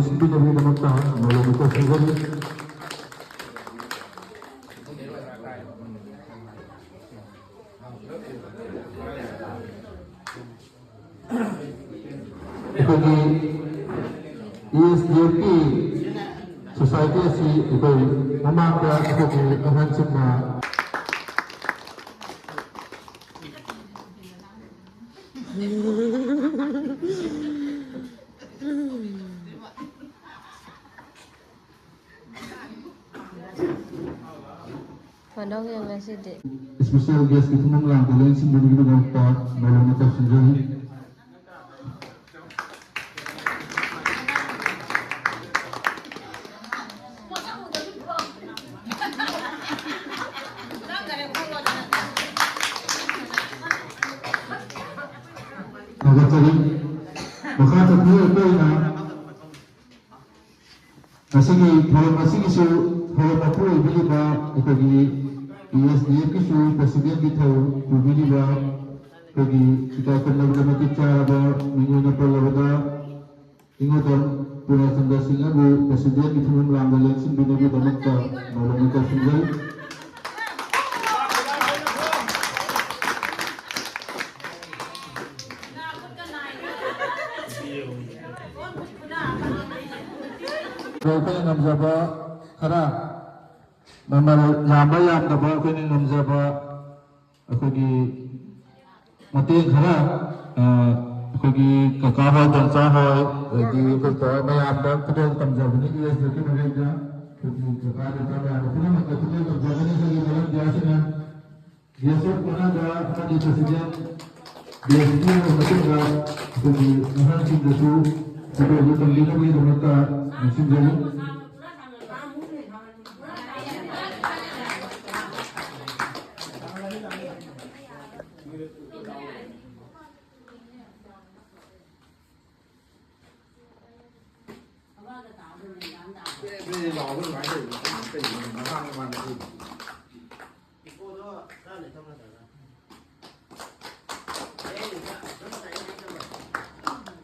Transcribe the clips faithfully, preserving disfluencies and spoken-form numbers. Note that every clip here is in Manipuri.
ꯁꯤꯟꯕꯤꯅꯕꯒꯤꯗꯃꯛꯇ ꯅꯣꯂꯦꯖ ꯇꯧꯖꯒꯅꯤ꯫ ꯑꯩꯈꯣꯏꯒꯤ ꯏ ꯑꯦꯁ ꯗꯤ ꯑꯦꯐꯀꯤ ꯁꯣꯁꯥꯏꯇꯤ ꯑꯁꯤ ꯑꯩꯈꯣꯏ ꯃꯃꯥꯡꯗ ꯑꯩꯈꯣꯏꯒꯤ ꯑꯍꯟꯁꯤꯡꯅ ꯃꯅꯧ ꯌꯦꯡꯉꯁꯤꯗꯤ꯫ Special ꯒꯦꯁꯀꯤ ꯊꯨꯝꯐꯝ ꯂꯥꯡꯗ ꯂꯦꯡꯁꯤꯟꯕꯤꯕꯒꯤꯗꯃꯛꯇ knowledge ꯇꯧꯁꯤꯟꯖꯔꯤ꯫ ꯊꯥꯒꯠꯆꯔꯤ꯫ ꯃꯈꯥ ꯆꯠꯊꯔꯛꯄ ꯑꯣꯏꯅ ꯉꯁꯤꯒꯤ ꯊꯧꯔꯝ ꯑꯁꯤꯒꯤꯁꯨ ꯊꯧꯔꯝ ꯃꯄꯨ ꯑꯣꯏꯕꯤꯔꯤꯕ ꯑꯩꯈꯣꯏꯒꯤ ꯏ ꯑꯦꯁ ꯗꯤ ꯑꯦꯐꯀꯤꯁꯨ ꯄ꯭ꯔꯁꯤꯗꯦꯟꯒꯤ ꯊꯧ ꯄꯨꯕꯤꯔꯤꯕ ꯑꯩꯈꯣꯏꯒꯤ ꯏꯀꯥꯏ ꯈꯨꯝꯅꯕꯗ ꯃꯇꯤꯛ ꯆꯥꯔꯕ ꯃꯤꯡ ꯑꯣꯏꯅ ꯄꯜꯂꯕꯗ ꯏꯉꯣꯗꯝ ꯄꯨꯔꯅꯆꯟꯗ꯭ꯔ ꯁꯤꯡꯍꯕꯨ ꯄ꯭ꯔꯁꯤꯗꯦꯟꯒꯤ ꯊꯧꯔꯝ ꯂꯥꯡꯗ ꯂꯦꯡꯁꯤꯟꯕꯤꯅꯕꯒꯤꯗꯃꯛꯇ ꯅꯧꯅ ꯀꯧꯁꯤꯟꯖꯩ꯫ ꯑꯩꯈꯣꯏꯅ ꯉꯝꯖꯕ ꯈꯔ, ꯃꯃꯜ ꯌꯥꯝꯕ ꯌꯥꯝꯗꯕ ꯑꯩꯈꯣꯏꯅ ꯉꯝꯖꯕ ꯑꯩꯈꯣꯏꯒꯤ ꯃꯇꯦꯡ ꯈꯔ, ꯑ, ꯑꯩꯈꯣꯏꯒꯤ ꯀꯀꯥ ꯍꯣꯏ, ꯇꯣꯟꯆꯥ ꯍꯣꯏ, ꯑꯗꯒꯤ ꯑꯩꯈꯣꯏ ꯇꯧꯔ ꯃꯌꯥꯝꯗ ꯈꯨꯗꯣꯜ ꯇꯝꯖꯕꯅꯤ꯫ ꯏ ꯑꯦꯁ ꯗꯤ ꯑꯦꯐꯀꯤ ꯃꯃꯤꯡꯗ ꯑꯩꯈꯣꯏꯒꯤ ꯀꯀꯥ ꯇꯣꯟꯆꯥ ꯃꯌꯥꯝꯗ ꯄꯨꯝꯅꯃꯛꯇ ꯈꯨꯗꯣꯜ ꯇꯝꯖꯒꯅꯤ꯫ ꯑꯩꯈꯣꯏꯒꯤ ꯚꯣꯂꯟꯇꯤꯌꯥꯔꯁꯤꯡꯅ ꯒꯦꯁ ꯑꯣꯐ ꯑꯣꯅꯔꯗ ꯑꯃꯗꯤ ꯄ꯭ꯔꯁꯤꯗꯦꯟ ꯒꯦꯁꯀꯤ ꯑꯣꯏꯕ ꯃꯇꯨꯡꯗ ꯑꯩꯈꯣꯏꯒꯤ ꯑꯍꯜꯁꯤꯡꯗꯁꯨ ꯈꯨꯗꯣꯜꯗꯨ ꯇꯝꯕꯤꯅꯕꯒꯤꯗꯃꯛꯇ ꯅꯤꯡꯁꯤꯡꯖꯔꯤ꯫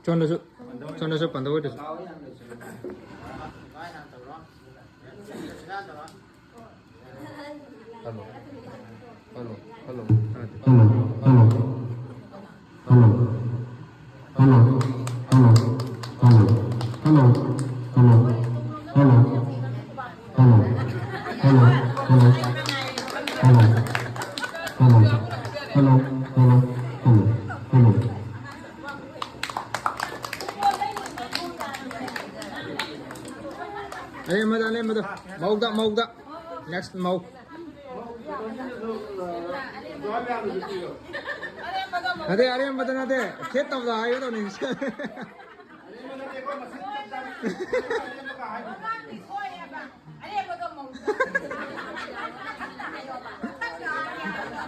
ꯆꯣꯟꯗꯁꯨ꯫ ꯁꯣꯝꯗꯁꯨ ꯄꯟꯊꯧ ꯑꯣꯏꯗ꯭ꯔꯁꯨ꯫ ꯍꯜꯂꯣ꯫ ꯍꯜꯂꯣ꯫ ꯍꯜꯂꯣ꯫ ꯇꯥꯗꯦ꯫ Hello. Hello. Hello. Hello. Hello. Hello. Hello. Hello. Hello. Hello. Hello. Hello. Hello. Hello. Hello. Hello. ꯑꯔꯦꯝꯕꯗ, ꯑꯔꯦꯝꯕꯗ꯫ ꯃꯧꯗ, ꯃꯧꯗ꯫ Next ꯃꯧ꯫ ꯅꯠꯇꯦ, ꯑꯔꯦꯝꯕꯗ ꯅꯠꯇꯦ꯫ ꯈꯦꯠꯇꯕꯗ ꯍꯥꯏꯒꯗꯧꯅꯤ꯫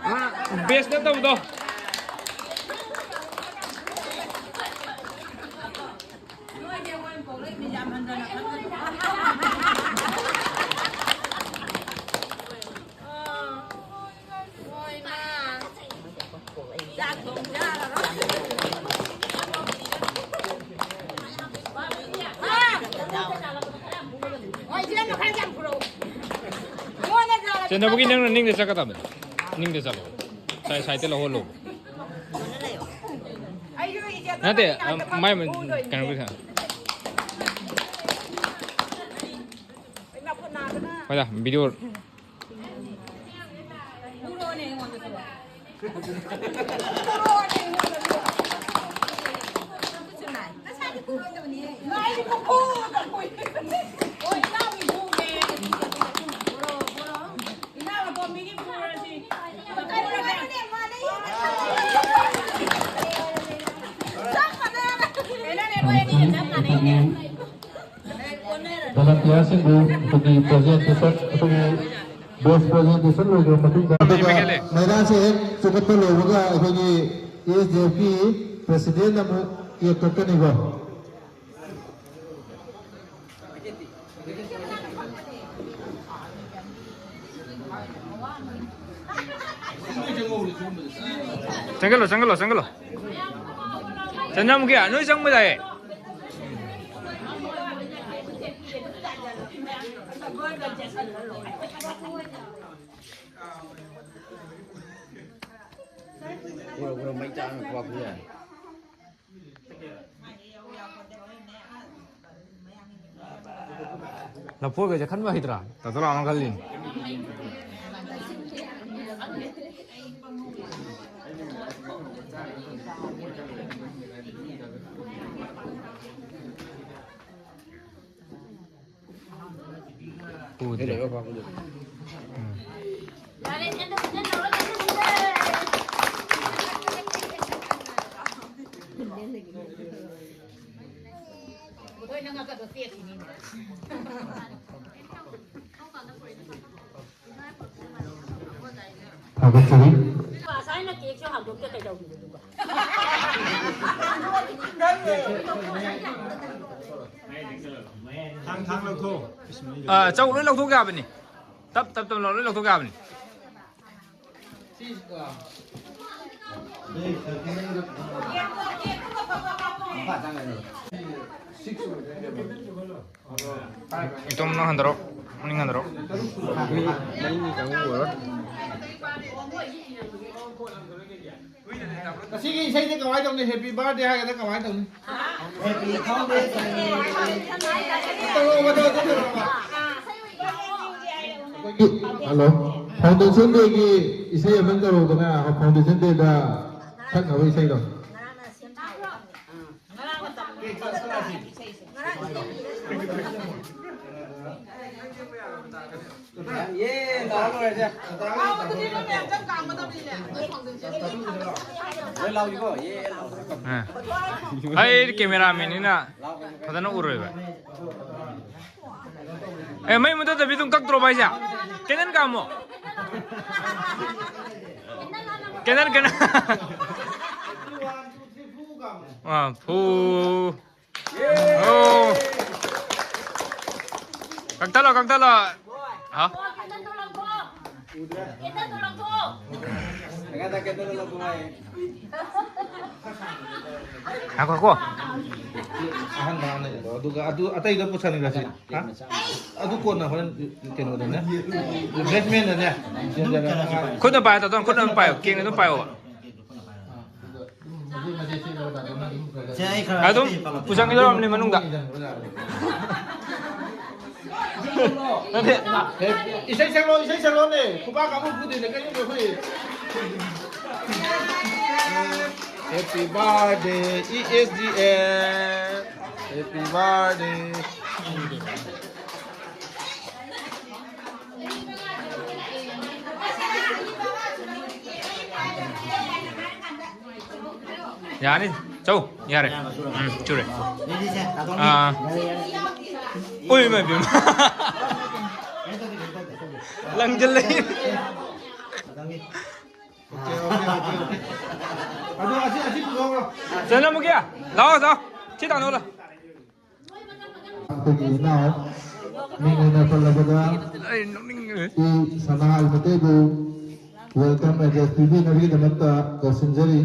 ꯑꯥ, best ꯅꯠꯇꯕꯗꯣ꯫ ꯆꯦꯟꯅꯕꯒꯤ ꯅꯪꯅ ꯅꯤꯡꯗ ꯆꯠꯀꯗꯕꯅꯤ꯫ ꯅꯤꯡꯗ ꯆꯠꯂꯣ꯫ ꯁꯥꯏ-, ꯁꯥꯏꯠꯇ ꯂꯧꯍꯜꯂꯣ꯫ ꯅꯠꯇꯦ, ꯑ, ꯃꯥꯏ ꯃ-, ꯀꯩꯅꯣ ꯄꯩꯁꯥ꯫ ꯍꯣꯏꯗ, video꯫ Volunteerꯁꯤꯡꯕꯨ ꯑꯩꯈꯣꯏꯒꯤ presentation, ꯑꯩꯈꯣꯏꯒꯤ best presentation ꯂꯣꯏꯈ꯭ꯔꯕ ꯃꯇꯨꯡꯗ, ꯑꯗꯨꯒ ꯃꯩꯔꯥꯁꯦ ꯍꯦꯛ ꯆꯤꯡꯈꯠꯄ ꯂꯣꯏꯕꯒ ꯑꯩꯈꯣꯏꯒꯤ A S D Fꯀꯤ president ꯑꯃꯨꯛ cake ꯀꯛꯀꯅꯤꯀꯣ꯫ ꯆꯪꯁꯤꯜꯂꯣ, ꯆꯪꯁꯤꯜꯂꯣ, ꯆꯪꯁꯤꯜꯂꯣ꯫ ꯆꯪꯁꯤꯜꯂꯝꯒꯦ, ꯅꯣꯏ ꯆꯪꯕ ꯌꯥꯏꯌꯦ꯫ ꯎꯔꯛ ꯎꯔꯛ ꯃꯩ ꯆꯥꯛꯑꯒ ꯀ꯭ꯋꯥꯛ ꯀ꯭ꯋꯥꯛ ꯌꯥꯏ꯫ ꯂꯐꯣꯏꯒꯁꯦ ꯈꯟꯕ ꯍꯩꯇ꯭ꯔꯥ? ꯇꯥꯇꯣ ꯂꯥꯛꯑꯣꯅ ꯈꯜꯂꯤ꯫ ꯎꯗ꯭ꯔꯦ꯫ ꯎꯝ꯫ ꯊꯥꯒꯠꯆꯔꯤ꯫ ꯉꯁꯥꯏꯅ ꯀꯦꯛꯁꯨ ꯍꯥꯡꯗꯣꯛꯇꯦ ꯀꯩꯗꯧꯔꯤꯕꯗꯨꯕ? ꯊꯥꯡ, ꯊꯥꯡ ꯂꯧꯊꯣꯛ꯫ ꯑꯥ, ꯆꯧ ꯂꯣꯏ ꯂꯧꯊꯣꯛ ꯌꯥꯕꯅꯤ꯫ ꯇꯞ ꯇꯞ ꯇꯞ ꯂꯣꯏ ꯂꯧꯊꯣꯛ ꯌꯥꯕꯅꯤ꯫ ꯏꯇꯣꯝ ꯅꯪ ꯍꯟꯗꯔꯣ, ꯃꯅꯤꯡ ꯍꯟꯗꯔꯣ꯫ ꯃꯤ ꯃꯔꯤꯅꯤ ꯆꯪꯉꯨꯔꯣ꯫ ꯉꯁꯤꯒꯤ ꯏꯁꯩꯁꯦ ꯀꯃꯥꯏꯅ ꯇꯧꯅꯤ? Happy birthday ꯍꯥꯏꯒꯗ꯭ꯔꯥ ꯀꯃꯥꯏꯅ ꯇꯧꯅꯤ? Happy foundation꯫ ꯇꯧꯔꯛꯑꯣ, ꯇꯧꯔꯛꯑꯣ, ꯇꯧꯔꯛꯑꯣ꯫ ꯑꯩꯈꯣꯏꯒꯤ, ꯍꯜꯂꯣ꯫ Foundation Day ꯒꯤ ꯏꯁꯩ ꯑꯃ ꯇꯧꯔꯛꯎꯗꯅ, Foundation Day ꯗ ꯁꯛꯅꯕ ꯏꯁꯩꯗꯣ꯫ ꯌꯦ, ꯂꯥꯎ ꯂꯣꯏꯔꯦ꯫ ꯂꯣꯏ ꯂꯥꯎꯁꯤꯀꯣ, ꯌꯦ, ꯂꯥꯎ꯫ ꯑꯥ꯫ ꯑꯩꯗꯤ cameraman ꯅꯤꯅ ꯐꯖꯅ ꯎꯔꯣꯏꯕ꯫ ꯑꯦ, ꯃꯩ ꯃꯨꯊꯠꯇꯕꯤ ꯑꯗꯨꯝ ꯀꯛꯇ꯭ꯔꯣꯕ ꯍꯥꯏꯁꯦ? Canon ꯀꯥꯝꯃꯣ꯫ Canon, Canon꯫ ꯑꯥ, ꯐꯨ꯫ ꯑꯣ꯫ ꯀꯛꯊꯠꯂꯣ, ꯀꯛꯊꯠꯂꯣ꯫ ꯍꯥ? ꯉꯥꯏꯈꯣꯀꯣ꯫ ꯑꯍꯟꯕ ꯍꯥꯟꯅ ꯏꯔꯣ꯫ ꯑꯗꯨꯒ ꯑꯗꯨ ꯑꯇꯩꯗꯣ ꯄꯨꯁꯟꯈ꯭ꯔꯁꯤ꯫ ꯍꯥ? ꯑꯗꯨ ꯀꯣꯟꯅ ꯍꯣꯔꯦꯟ ꯀꯩꯅꯣꯗꯅꯦ꯫ ꯔꯤꯐ꯭ꯔꯦꯁꯃꯦꯟꯗꯅꯦ꯫ ꯈꯨꯠꯅ ꯄꯥꯏꯌꯣ, ꯇꯥꯇꯣꯟ, ꯈꯨꯠꯅ ꯑꯗꯨꯝ ꯄꯥꯏꯌꯣ꯫ ꯀꯦꯡꯅ ꯑꯗꯨꯝ ꯄꯥꯏꯌꯣꯕ꯫ ꯁꯦ, ꯑꯩ ꯈꯔ ꯑꯗꯨꯝ ꯄꯨꯁꯟꯒꯗꯧꯔꯕꯅꯤ ꯃꯅꯨꯡꯗ꯫ ꯅꯠꯇꯦ꯫ ꯏꯁꯩ ꯁꯛꯂꯣ, ꯏꯁꯩ ꯁꯛꯂꯣꯅꯦ꯫ ꯈꯨꯕꯥꯛ ꯑꯃꯨꯛ ꯐꯨꯗꯣꯏꯅꯦ ꯀꯩꯅꯣ ꯑꯩꯈꯣꯏ꯫ Happy birthday, E S D N. Happy birthday. ꯌꯥꯅꯤ꯫ ꯆꯧ꯫ ꯌꯥꯔꯦ꯫ ꯎꯝ, ꯆꯨꯔꯦ꯫ ꯑꯥ꯫ ꯎꯏ, ꯏꯃꯥ ꯏꯕꯦꯝꯃ꯫ ꯂꯪꯁꯤꯜꯂꯛꯏ꯫ ꯑꯗꯣ ꯑꯁꯤ, ꯑꯁꯤ ꯄꯨꯊꯣꯛꯈ꯭ꯔꯣ꯫ ꯆꯅꯝꯃꯨꯒꯤ꯫ ꯂꯥꯛꯑꯣ, ꯂꯥꯛꯑꯣ꯫ ꯁꯤ ꯇꯥꯟꯅꯧ ꯂꯥꯎ꯫ ꯑꯩꯈꯣꯏꯒꯤ ꯏꯅꯥꯎ ꯃꯤꯡ ꯑꯣꯏꯅ ꯄꯜꯂꯕꯗ ꯑꯩ ꯅꯣꯛꯅꯤꯡꯉꯦ꯫ ꯏ ꯁꯅꯥ ꯍꯥꯏꯕ ꯃꯩꯇꯩꯕꯨ welcome address ꯄꯤꯕꯤꯅꯕꯒꯤꯗꯃꯛꯇ ꯀꯧꯁꯤꯟꯖꯔꯤ꯫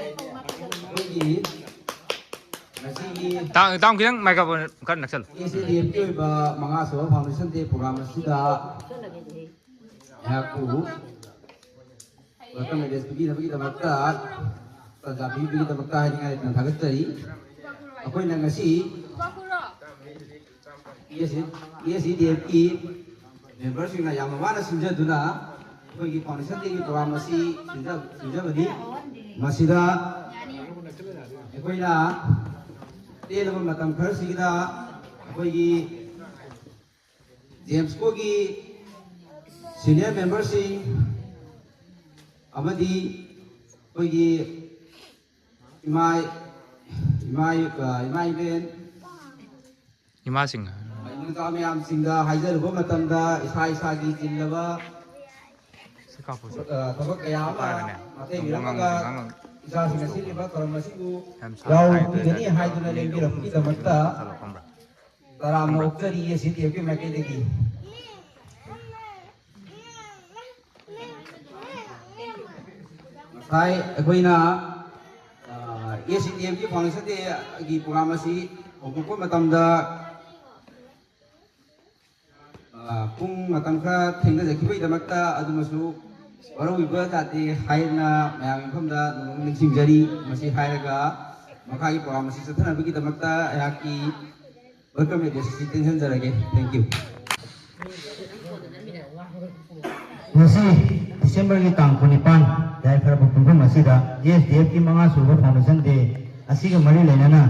ꯑꯩꯈꯣꯏꯒꯤ ꯉꯁꯤꯒꯤ ꯇꯥꯡ, ꯇꯥꯡ ꯈꯤꯇꯪ microphone ꯈꯔ ꯅꯛꯁꯜꯂꯨ꯫ ꯑꯦꯁ ꯑꯦ ꯗꯤ ꯑꯦꯐꯀꯤ ꯑꯣꯏꯕ ꯃꯉꯥꯁꯨꯕ foundation day program ꯑꯁꯤꯗ ꯑꯩꯍꯥꯛꯄꯨ welcome address ꯄꯤꯕꯤꯅꯕꯒꯤꯗꯃꯛꯇ, ꯇꯥꯟꯖꯥ ꯄꯤꯕꯤꯕꯒꯤꯗꯃꯛꯇ ꯍꯥꯏꯅꯤꯡꯉꯥꯏ ꯂꯩꯇꯅ ꯊꯥꯒꯠꯆꯔꯤ꯫ ꯑꯩꯈꯣꯏꯅ ꯉꯁꯤ ꯑꯦꯁ ꯏ ꯗꯤ ꯑꯦꯐꯀꯤ ꯃꯦꯝꯕꯔꯁꯤꯡꯅ ꯌꯥꯝꯅ ꯋꯥꯅ ꯁꯤꯟꯖꯗꯨꯅ ꯑꯩꯈꯣꯏꯒꯤ foundation dayꯒꯤ program ꯑꯁꯤ ꯁꯤꯟꯖ-, ꯁꯤꯟꯖꯕꯅꯤ꯫ ꯃꯁꯤꯗ ꯑꯩꯈꯣꯏꯅ ꯇꯦꯜꯂꯕ ꯃꯇꯝ ꯈꯔꯁꯤꯗ ꯑꯩꯈꯣꯏꯒꯤ ꯖꯦꯝꯁꯀꯣꯒꯤ senior memberꯁꯤꯡ ꯑꯃꯗꯤ ꯑꯩꯈꯣꯏꯒꯤ ꯏꯃꯥ, ꯏꯃꯥ, ꯏꯃꯥ ꯏꯕꯦꯟ, ꯏꯃꯥꯁꯤꯡ꯫ ꯏꯗꯣꯝꯆꯥ ꯃꯌꯥꯝꯁꯤꯡꯗ ꯍꯥꯏꯖꯔꯨꯕ ꯃꯇꯝꯗ ꯏꯁꯥ ꯏꯁꯥꯒꯤ ꯆꯤꯜꯂꯕ, ꯁꯤ ꯀꯥꯞꯄꯨꯁꯦ꯫ ꯑ, ꯊꯕꯛ ꯀꯌꯥ ꯑꯃ ꯄꯥꯏꯔꯒꯅꯦ꯫ ꯃꯇꯦꯡ ꯉꯥꯡꯉꯣ, ꯄꯤꯔꯛꯄꯒ ꯉꯥꯡꯉꯣ꯫ ꯏꯆꯥꯁꯤꯡꯅ ꯁꯤꯜꯂꯤꯕ ꯊꯧꯔꯝ ꯑꯁꯤꯕꯨ ꯌꯥꯎꯕꯤꯒꯅꯤ ꯍꯥꯏꯗꯨꯅ ꯂꯦꯡꯕꯤꯔꯛꯄꯒꯤꯗꯃꯛꯇ ꯇꯔꯥꯝꯅ ꯑꯣꯛꯆꯔꯤ ꯑꯦ ꯁꯤ ꯇꯤ ꯑꯦꯐꯀꯤ ꯃꯥꯏꯀꯩꯗꯒꯤ꯫ ꯉꯁꯥꯏ ꯑꯩꯈꯣꯏꯅ ꯑꯦ ꯁꯤ ꯇꯤ ꯑꯦꯐꯀꯤ ꯐꯥꯎꯟꯗꯦꯁꯟ ꯗꯦꯒꯤ ꯄ꯭ꯔꯣꯒ꯭ꯔꯥꯝ ꯑꯁꯤ ꯍꯧꯗꯣꯛꯄ ꯃꯇꯝꯗ ꯄꯨꯡ ꯃꯇꯝ ꯈꯔ ꯊꯦꯡꯅꯖꯈꯤꯕꯒꯤꯗꯃꯛꯇ ꯑꯗꯨꯃꯁꯨ ꯋꯥꯔꯧꯕꯤꯕ ꯌꯥꯗꯦ ꯍꯥꯏꯅ ꯃꯌꯥꯝꯒꯤ ꯃꯐꯝꯗ ꯅꯣꯡꯃ ꯅꯤꯡꯁꯤꯡꯖꯔꯤ꯫ ꯃꯁꯤ ꯍꯥꯏꯔꯒ ꯃꯈꯥꯒꯤ ꯄ꯭ꯔꯣꯒ꯭ꯔꯥꯝ ꯑꯁꯤ ꯆꯠꯊꯅꯕꯒꯤꯗꯃꯛꯇ ꯑꯩꯍꯥꯛꯀꯤ welcome address ꯑꯁꯤ ꯇꯦꯟꯁꯤꯟꯖꯔꯒꯦ꯫ Thank you꯫ ꯉꯁꯤ ꯗꯤꯁꯦꯝꯕꯔꯒꯤ ꯇꯥꯡ ꯀꯨꯟꯅꯤꯄꯥꯟ, ꯌꯥꯏꯐꯔꯕ ꯄꯨꯡꯐꯝ ꯑꯁꯤꯗ ꯑꯦ ꯑꯦꯁ ꯗꯤ ꯑꯦꯐꯀꯤ ꯃꯉꯥ ꯁꯨꯕ ꯐꯥꯎꯟꯗꯦꯁꯟ ꯗꯦ ꯑꯁꯤꯒ ꯃꯔꯤ ꯂꯩꯅꯅ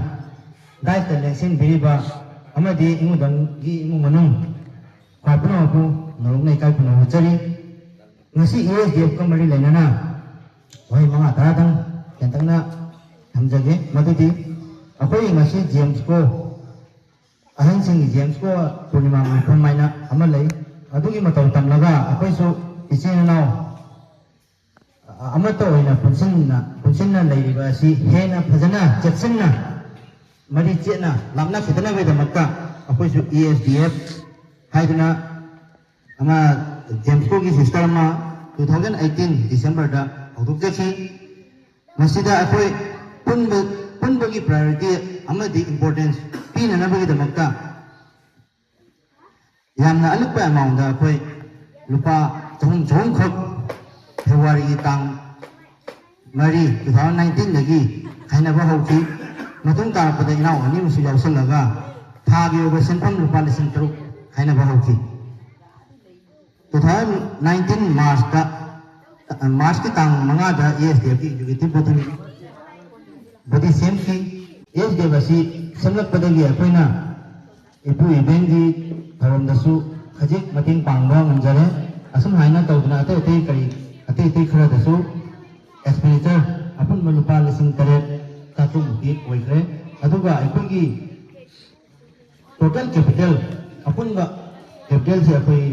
ꯗꯥꯏꯁꯇ ꯂꯦꯡꯁꯤꯟꯕꯤꯔꯤꯕ ꯑꯃꯗꯤ ꯏꯃꯨꯡꯗꯪꯒꯤ ꯏꯃꯨꯡ ꯃꯅꯨꯡ ꯈ꯭ꯋꯥꯏ ꯄꯨꯝꯅꯃꯛꯄꯨ ꯅꯧꯂꯨꯛꯅ ꯏꯀꯥꯏ ꯈꯨꯝꯅꯕ ꯎꯠꯆꯔꯤ꯫ ꯉꯁꯤ ꯑꯦ ꯑꯦꯁ ꯗꯤ ꯑꯦꯐꯀ ꯃꯔꯤ ꯂꯩꯅꯅ ꯋꯥꯍꯩ ꯃꯉꯥ ꯇꯔꯥꯗꯪ ꯇꯦꯟꯇꯛꯅ ꯊꯝꯖꯒꯦ꯫ ꯃꯗꯨꯗꯤ ꯑꯩꯈꯣꯏ ꯉꯁꯤ ꯖꯦꯝꯁꯀꯣ, ꯑꯍꯟꯁꯤꯡꯒꯤ ꯖꯦꯝꯁꯀꯣ ꯄꯨꯔꯅꯤꯃꯥ ꯃꯤꯐꯝ ꯍꯥꯏꯅ ꯑꯃ ꯂꯩ꯫ ꯑꯗꯨꯒꯤ ꯃꯇꯧ ꯇꯝꯂꯒ ꯑꯩꯈꯣꯏꯁꯨ ꯏꯆꯤꯟ ꯏꯅꯥꯎ ꯑꯃꯠꯇ ꯑꯣꯏꯅ ꯄꯨꯟꯁꯤꯟꯅ, ꯄꯨꯟꯁꯤꯟꯅ ꯂꯩꯔꯤꯕ ꯑꯁꯤ ꯍꯦꯟꯅ ꯐꯖꯅ, ꯆꯦꯛꯁꯤꯟꯅ, ꯃꯔꯤ ꯆꯦꯠꯅ ꯂꯥꯞꯅꯈꯤꯗꯅꯕꯒꯤꯗꯃꯛꯇ ꯑꯩꯈꯣꯏꯁꯨ ꯏ ꯑꯦꯁ ꯗꯤ ꯑꯦꯐ ꯍꯥꯏꯗꯨꯅ ꯑꯃ, ꯖꯦꯝꯁꯀꯣꯒꯤ ꯁꯤꯁꯇꯔ ꯑꯃ two thousand eighteen ꯗꯤꯁꯦꯝꯕꯔꯗ ꯍꯧꯗꯣꯛꯆꯈꯤ꯫ ꯃꯁꯤꯗ ꯑꯩꯈꯣꯏ ꯄꯨꯟꯕ, ꯄꯨꯟꯕꯒꯤ ꯄ꯭ꯔꯥꯏꯌꯣꯔꯤꯇꯤ ꯑꯃꯗꯤ ꯏꯝꯄꯣꯔꯇꯦꯟꯁ ꯄꯤꯅꯅꯕꯒꯤꯗꯃꯛꯇ ꯌꯥꯝꯅ ꯑꯂꯤꯛꯄ ꯑꯦꯃꯥꯎꯟꯗ ꯑꯩꯈꯣꯏ ꯂꯨꯄꯥ ꯆꯍꯨꯝ, ꯆꯍꯨꯝꯈꯛ ꯐꯦꯕ꯭ꯔꯨꯋꯥꯔꯤꯒꯤ ꯇꯥꯡ ꯃꯔꯤ, two thousand nineteenꯗꯒꯤ ꯈꯥꯏꯅꯕ ꯍꯧꯈꯤ꯫ ꯃꯇꯨꯡ ꯇꯥꯔꯛꯄꯗ ꯏꯅꯥꯎ ꯑꯅꯤ ꯑꯃꯁꯨ ꯌꯥꯎꯁꯜꯂꯒ ꯊꯥꯒꯤ ꯑꯣꯏꯕ ꯁꯦꯟꯐꯝ ꯂꯨꯄꯥ ꯂꯤꯁꯤꯡ ꯇꯔꯨꯛ ꯈꯥꯏꯅꯕ ꯍꯧꯈꯤ꯫ Two thousand nineteen ꯃꯥꯔꯆꯇ, ꯃꯥꯔꯆꯀꯤ ꯇꯥꯡ ꯃꯉꯥꯗ ꯑꯦ ꯑꯦꯁ ꯗꯤ ꯑꯦꯐꯀꯤ ꯑꯦꯛꯖꯤꯀ꯭ꯌꯨꯇꯤꯚ ꯕꯣꯗꯤ, ꯕꯣꯗꯤ ꯁꯦꯝꯈꯤ꯫ ꯑꯦ ꯑꯦꯁ ꯗꯤ ꯑꯦꯐ ꯑꯁꯤ ꯁꯦꯝꯂꯛꯄꯗꯒꯤ ꯑꯩꯈꯣꯏꯅ ꯏꯄꯨ ꯏꯕꯦꯟꯒꯤ ꯊꯧꯔꯝꯗꯁꯨ ꯈꯖꯤꯛ ꯃꯇꯦꯡ ꯄꯥꯡꯕ ꯉꯝꯖꯔꯦ꯫ ꯑꯁꯨꯝ ꯍꯥꯏꯅ ꯇꯧꯗꯅ ꯑꯇꯩ ꯑꯇꯩ ꯀꯔꯤ, ꯑꯇꯩ ꯑꯇꯩ ꯈꯔꯗꯁꯨ ꯑꯦꯛꯁꯄꯦꯟꯗꯤꯆꯔ ꯑꯄꯨꯟꯕ ꯂꯨꯄꯥ ꯂꯤꯁꯤꯡ ꯇꯔꯦꯠ ꯆꯥꯇ꯭ꯔꯨꯛꯃꯨꯛꯇꯤ ꯑꯣꯏꯈ꯭ꯔꯦ꯫ ꯑꯗꯨꯒ ꯑꯩꯈꯣꯏꯒꯤ ꯇꯣꯇꯦꯜ ꯀꯦꯄꯤꯇꯦꯜ, ꯑꯄꯨꯟꯕ ꯀꯦꯄꯤꯇꯦꯜꯁꯦ ꯑꯩꯈꯣꯏ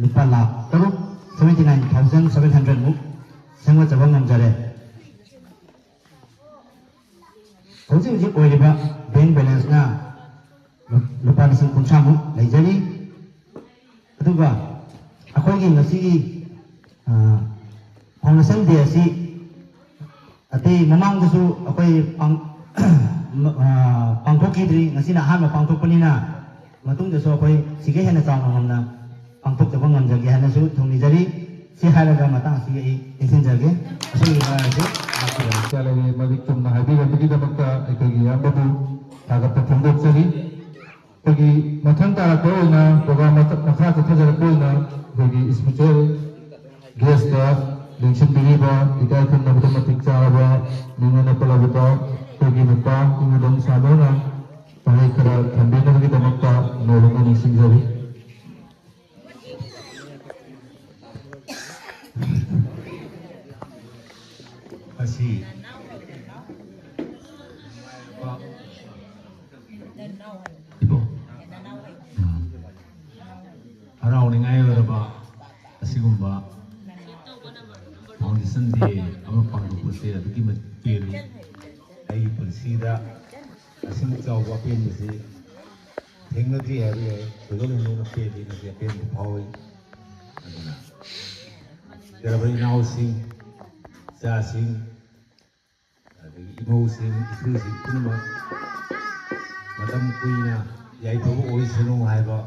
ꯂꯨꯄꯥ ꯂꯥꯈ ꯇꯔꯨꯛ, seventy nine thousand seven hundred ꯃꯨꯛ ꯁꯦꯝꯒꯠꯆꯕ ꯉꯝꯖꯔꯦ꯫ ꯍꯧꯖꯤꯛ ꯍꯧꯖꯤꯛ ꯑꯣꯏꯔꯤꯕ ꯕꯦꯡ ꯕꯦꯂꯦꯟꯁꯅ ꯂꯨꯄꯥ ꯂꯤꯁꯤꯡ ꯀꯨꯟꯊ꯭ꯔꯥꯃꯨꯛ ꯂꯩꯖꯔꯤ꯫ ꯑꯗꯨꯒ ꯑꯩꯈꯣꯏꯒꯤ ꯉꯁꯤꯒꯤ ꯐꯥꯎꯟꯗꯦꯁꯟ ꯗꯦ ꯑꯁꯤ ꯑꯇꯩ ꯃꯃꯥꯡꯗꯁꯨ ꯑꯩꯈꯣꯏ ꯄꯥꯡ- ꯃ- ꯑ, ꯄꯥꯡꯊꯣꯛꯈꯤꯗ꯭ꯔꯤ꯫ ꯉꯁꯤꯅ ꯑꯍꯥꯟꯕ ꯄꯥꯡꯊꯣꯛꯄꯅꯤꯅ ꯃꯇꯨꯡꯗꯁꯨ ꯑꯩꯈꯣꯏ ꯁꯤꯒ ꯍꯦꯟꯅ ꯆꯥꯎꯅ ꯉꯝꯅ ꯄꯥꯡꯊꯣꯛꯆꯕ ꯉꯝꯖꯒꯦ ꯍꯥꯏꯅꯁꯨ ꯊꯧꯅꯤꯖꯔꯤ꯫ ꯁꯤ ꯍꯥꯏꯔꯒ ꯃꯇꯥꯡ ꯑꯁꯤꯒ ꯑꯩ ꯇꯦꯟꯁꯤꯟꯖꯒꯦ꯫ ꯑꯁꯣꯏꯕ ꯌꯥꯎꯔꯁꯨ ꯉꯥꯛꯄꯤꯔꯝꯃꯨ꯫ ꯆꯥꯂꯦꯒꯤ ꯃꯔꯤꯛ ꯆꯨꯝꯅ ꯍꯥꯏꯕꯤꯔꯝꯕꯒꯤꯗꯃꯛꯇ ꯑꯩꯈꯣꯏꯒꯤ ꯏꯌꯥꯝꯕꯕꯨ ꯊꯥꯒꯠꯄ ꯐꯣꯡꯗꯣꯛꯆꯔꯤ꯫ ꯑꯩꯈꯣꯏꯒꯤ ꯃꯊꯪ ꯇꯥꯔꯛꯄ ꯑꯣꯏꯅ ꯄ꯭ꯔꯣꯒ꯭ꯔꯥꯝ ꯃꯊ- ꯃꯈꯥ ꯆꯠꯊꯖꯔꯛꯄ ꯑꯣꯏꯅ ꯑꯩꯈꯣꯏꯒꯤ ꯏꯁꯄꯤꯁꯦꯜ ꯒꯦꯁꯇ ꯂꯦꯡꯁꯤꯟꯕꯤꯔꯤꯕ ꯏꯀꯥꯏ ꯈꯨꯝꯅꯕꯗ ꯃꯇꯤꯛ ꯆꯥꯔꯕ ꯃꯤꯡ ꯑꯣꯏꯅ ꯄꯜꯂꯕꯗ ꯑꯩꯈꯣꯏꯒꯤ ꯅꯨꯄꯥ ꯏꯃꯨꯗꯣꯡ ꯁꯥꯃꯣꯅ ꯋꯥꯍꯩ ꯈꯔ ꯊꯝꯕꯤꯅꯕꯒꯤꯗꯃꯛꯇ ꯅꯣꯂꯨꯛꯅ ꯅꯤꯡꯁꯤꯡꯖꯔꯤ꯫ ꯑꯁꯤ ꯏꯕꯣ꯫ ꯎꯝ꯫ ꯍꯔꯥꯎꯅꯤꯡꯉꯥꯏ ꯑꯣꯏꯔꯕ ꯑꯁꯤꯒꯨꯝꯕ ꯐꯥꯎꯟꯗꯦꯁꯟ ꯗꯦ ꯑꯃ ꯄꯥꯡꯊꯣꯛꯄꯁꯦ ꯑꯗꯨꯛꯀꯤ ꯃꯇꯤꯛ ꯄꯦꯜꯂꯤ꯫ ꯑꯩꯒꯤ ꯄꯨꯟꯁꯤꯗ ꯑꯁꯤꯃꯨꯛ ꯆꯥꯎꯕ ꯑꯄꯦꯟꯕꯁꯤ ꯊꯦꯡꯅꯗ꯭ꯔꯤ ꯍꯥꯏꯕ ꯌꯥꯏ꯫ ꯊꯣꯏꯗꯣꯛ ꯍꯦꯟꯗꯣꯛꯅ ꯄꯦꯜꯂꯤ, ꯉꯁꯤ ꯑꯄꯦꯟꯕ ꯐꯥꯎꯏ꯫ ꯑꯗꯨꯅ ꯂꯩꯔꯕ ꯏꯅꯥꯎꯁꯤꯡ, ꯏꯆꯥꯁꯤꯡ, ꯑꯗꯒꯤ ꯏꯃꯧꯁꯤꯡ, ꯏꯁꯨꯁꯤꯡ ꯄꯨꯝꯅꯃꯛ ꯃꯇꯝ ꯀꯨꯏꯅ ꯌꯥꯏꯐꯕ ꯑꯣꯏꯁꯅꯨ ꯍꯥꯏꯕ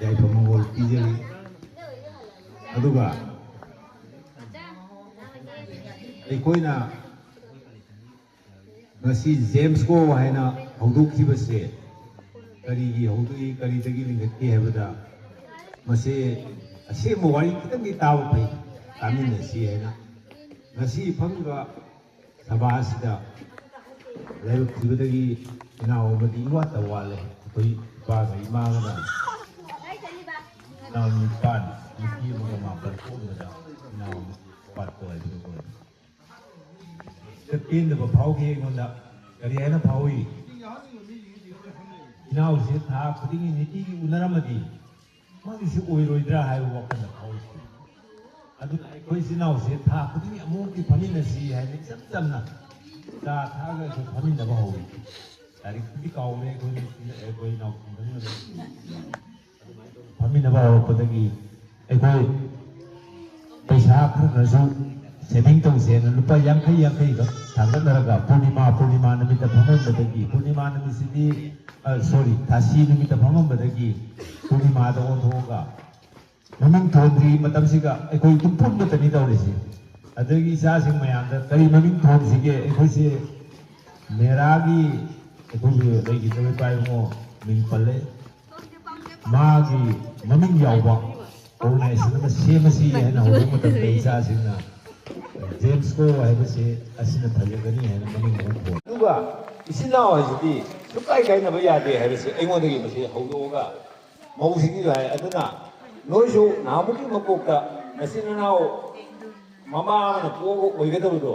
ꯌꯥꯏꯐ ꯃꯪꯒꯣꯜ ꯄꯤꯖꯔꯤ꯫ ꯑꯗꯨꯒ ꯑꯩꯈꯣꯏꯅ ꯉꯁꯤ ꯖꯦꯝꯁꯀꯣ ꯍꯥꯏꯅ ꯍꯧꯗꯣꯛꯈꯤꯕꯁꯦ ꯀꯔꯤꯒꯤ ꯍꯧꯗꯣꯛꯏ, ꯀꯔꯤꯗꯒꯤ ꯂꯤꯡꯈꯠꯀꯦ ꯍꯥꯏꯕꯗ, ꯃꯁꯤ ꯑꯁꯦꯡꯕ ꯋꯥꯔꯤ ꯈꯤꯇꯪꯗꯤ ꯇꯥꯕ ꯐꯩ, ꯇꯥꯃꯤꯟꯅꯁꯤ ꯍꯥꯏꯅ ꯉꯁꯤ ꯐꯝꯃꯤꯕ ꯁꯚꯥ ꯑꯁꯤꯗ ꯂꯥꯏꯕꯛ ꯊꯤꯕꯗꯒꯤ ꯏꯅꯥꯎ ꯑꯃꯗꯤ ꯏꯋꯥꯠꯇ ꯋꯥꯠꯂꯦ꯫ ꯑꯩꯈꯣꯏ ꯏꯄꯥꯒ ꯏꯃꯥꯒꯅ ꯏꯅꯥꯎ ꯅꯤꯄꯥꯟ, ꯅꯨꯄꯤ ꯑꯃꯒ ꯃꯥꯄꯜ ꯄꯣꯛꯂꯒ ꯏꯅꯥꯎ ꯑꯃꯗꯤ ꯋꯥꯠꯄ ꯍꯥꯏꯕꯗꯨ ꯑꯣꯏꯔꯦ꯫ ꯄꯦꯟꯗꯕ ꯐꯥꯎꯈꯤ ꯑꯩꯉꯣꯟꯗ꯫ ꯀꯔꯤ ꯍꯥꯏꯅ ꯐꯥꯎꯏ? ꯏꯅꯥꯎꯁꯦ ꯊꯥ ꯈꯨꯗꯤꯡꯒꯤ ꯅꯤꯇꯤꯒꯤ ꯎꯅꯔꯝꯃꯗꯤ ꯃꯥꯒꯤꯁꯤ ꯑꯣꯏꯔꯣꯏꯗ꯭ꯔꯥ ꯍꯥꯏꯕ ꯋꯥꯈꯜꯗ ꯐꯥꯎꯏ꯫ ꯑꯗꯨꯅ ꯑꯩꯈꯣꯏ ꯏꯆꯤꯟ ꯏꯅꯥꯎꯁꯦ ꯊꯥ ꯈꯨꯗꯤꯡꯒꯤ ꯑꯃꯨꯛꯇꯤ ꯐꯝꯃꯤꯟꯅꯁꯤ ꯍꯥꯏꯅ ꯏꯆꯝ ꯆꯝꯅ ꯆꯥ ꯊꯛꯑꯒ ꯑꯩꯈꯣꯏ ꯐꯝꯃꯤꯟꯅꯕ ꯍꯧꯔꯦ꯫ ꯂꯥꯏꯔꯤꯛꯄꯨꯗꯤ ꯀꯥꯎꯔꯦ ꯑꯩꯈꯣꯏ, ꯑꯩꯈꯣꯏ ꯏꯅꯥꯎ ꯈꯨꯟꯗꯪꯅ ꯐꯝꯃꯤꯟꯅꯕ ꯍꯧꯔꯛꯄꯗꯒꯤ ꯑꯩꯈꯣꯏ ꯄꯩꯁꯥ ꯈꯔ ꯈꯔꯁꯨ saving ꯇꯧꯁꯦꯅ ꯂꯨꯄꯥ ꯌꯥꯡꯈꯩ ꯌꯥꯡꯈꯩꯈꯛ ꯊꯥꯡꯒꯠꯅꯔꯒ ꯄꯨꯔꯅꯤꯃꯥ, ꯄꯨꯔꯅꯤꯃꯥ ꯅꯨꯃꯤꯠꯇ ꯐꯝꯃꯝꯕꯗꯒꯤ, ꯄꯨꯔꯅꯤꯃꯥ ꯅꯨꯃꯤꯠꯁꯤꯗꯤ, ꯑ, sorry, ꯊꯥꯁꯤ ꯅꯨꯃꯤꯠꯇ ꯐꯝꯃꯝꯕꯗꯒꯤ ꯄꯨꯔꯅꯤꯃꯥꯗ ꯑꯣꯟꯊꯣꯛꯑꯒ ꯃꯃꯤꯡ ꯊꯣꯟꯗ꯭ꯔꯤ ꯃꯇꯝꯁꯤꯒ ꯑꯩꯈꯣꯏ ꯑꯗꯨꯝ ꯄꯨꯟꯕꯇꯅꯤ ꯇꯧꯔꯤꯁꯤ꯫ ꯑꯗꯒꯤ ꯏꯆꯥꯁꯤꯡ ꯃꯌꯥꯝꯗ ꯀꯔꯤ ꯃꯃꯤꯡ ꯊꯣꯟꯁꯤꯒꯦ? ꯑꯩꯈꯣꯏꯁꯦ ꯃꯦꯔꯥꯒꯤ ꯑꯩꯈꯣꯏꯒꯤ ꯂꯩꯈꯤꯗꯕ ꯏꯄꯥ ꯏꯕꯨꯡꯉꯣ ꯃꯤꯡ ꯄꯜꯂꯦ, ꯃꯥꯒꯤ ꯃꯃꯤꯡ ꯌꯥꯎꯕ organization ꯑꯃ ꯁꯦꯝꯃꯁꯤ ꯍꯥꯏꯅ ꯍꯧꯔꯛꯄ ꯃꯇꯝꯗ ꯏꯆꯥꯁꯤꯡꯅ ꯖꯦꯝꯁꯀꯣ ꯍꯥꯏꯕꯁꯦ ꯑꯁꯤꯅ ꯐꯖꯒꯅꯤ ꯍꯥꯏꯅ ꯃꯃꯤꯡ ꯑꯃ ꯊꯣꯟ꯫ ꯑꯗꯨꯒ ꯏꯆꯤꯟ ꯏꯅꯥꯎ ꯍꯥꯏꯁꯤꯗꯤ ꯁꯨꯡꯀꯥꯏ ꯀꯥꯏꯅꯕ ꯌꯥꯗꯦ ꯍꯥꯏꯕꯁꯤ ꯑꯩꯉꯣꯟꯗꯒꯤ ꯃꯁꯤ ꯍꯧꯗꯣꯛꯑꯒ ꯃꯧꯁꯤꯡꯒꯤꯁꯨ ꯍꯥꯏ꯫ ꯑꯗꯨꯅ ꯅꯣꯏꯁꯨ ꯅꯍꯥꯟꯃꯨꯛꯀꯤ ꯃꯀꯣꯛꯇ ꯅꯆꯤꯟ ꯅꯅꯥꯎ ꯃꯃꯥ ꯑꯃꯅ ꯄꯣꯛꯑꯒ ꯑꯣꯏꯒꯗꯕꯗꯣ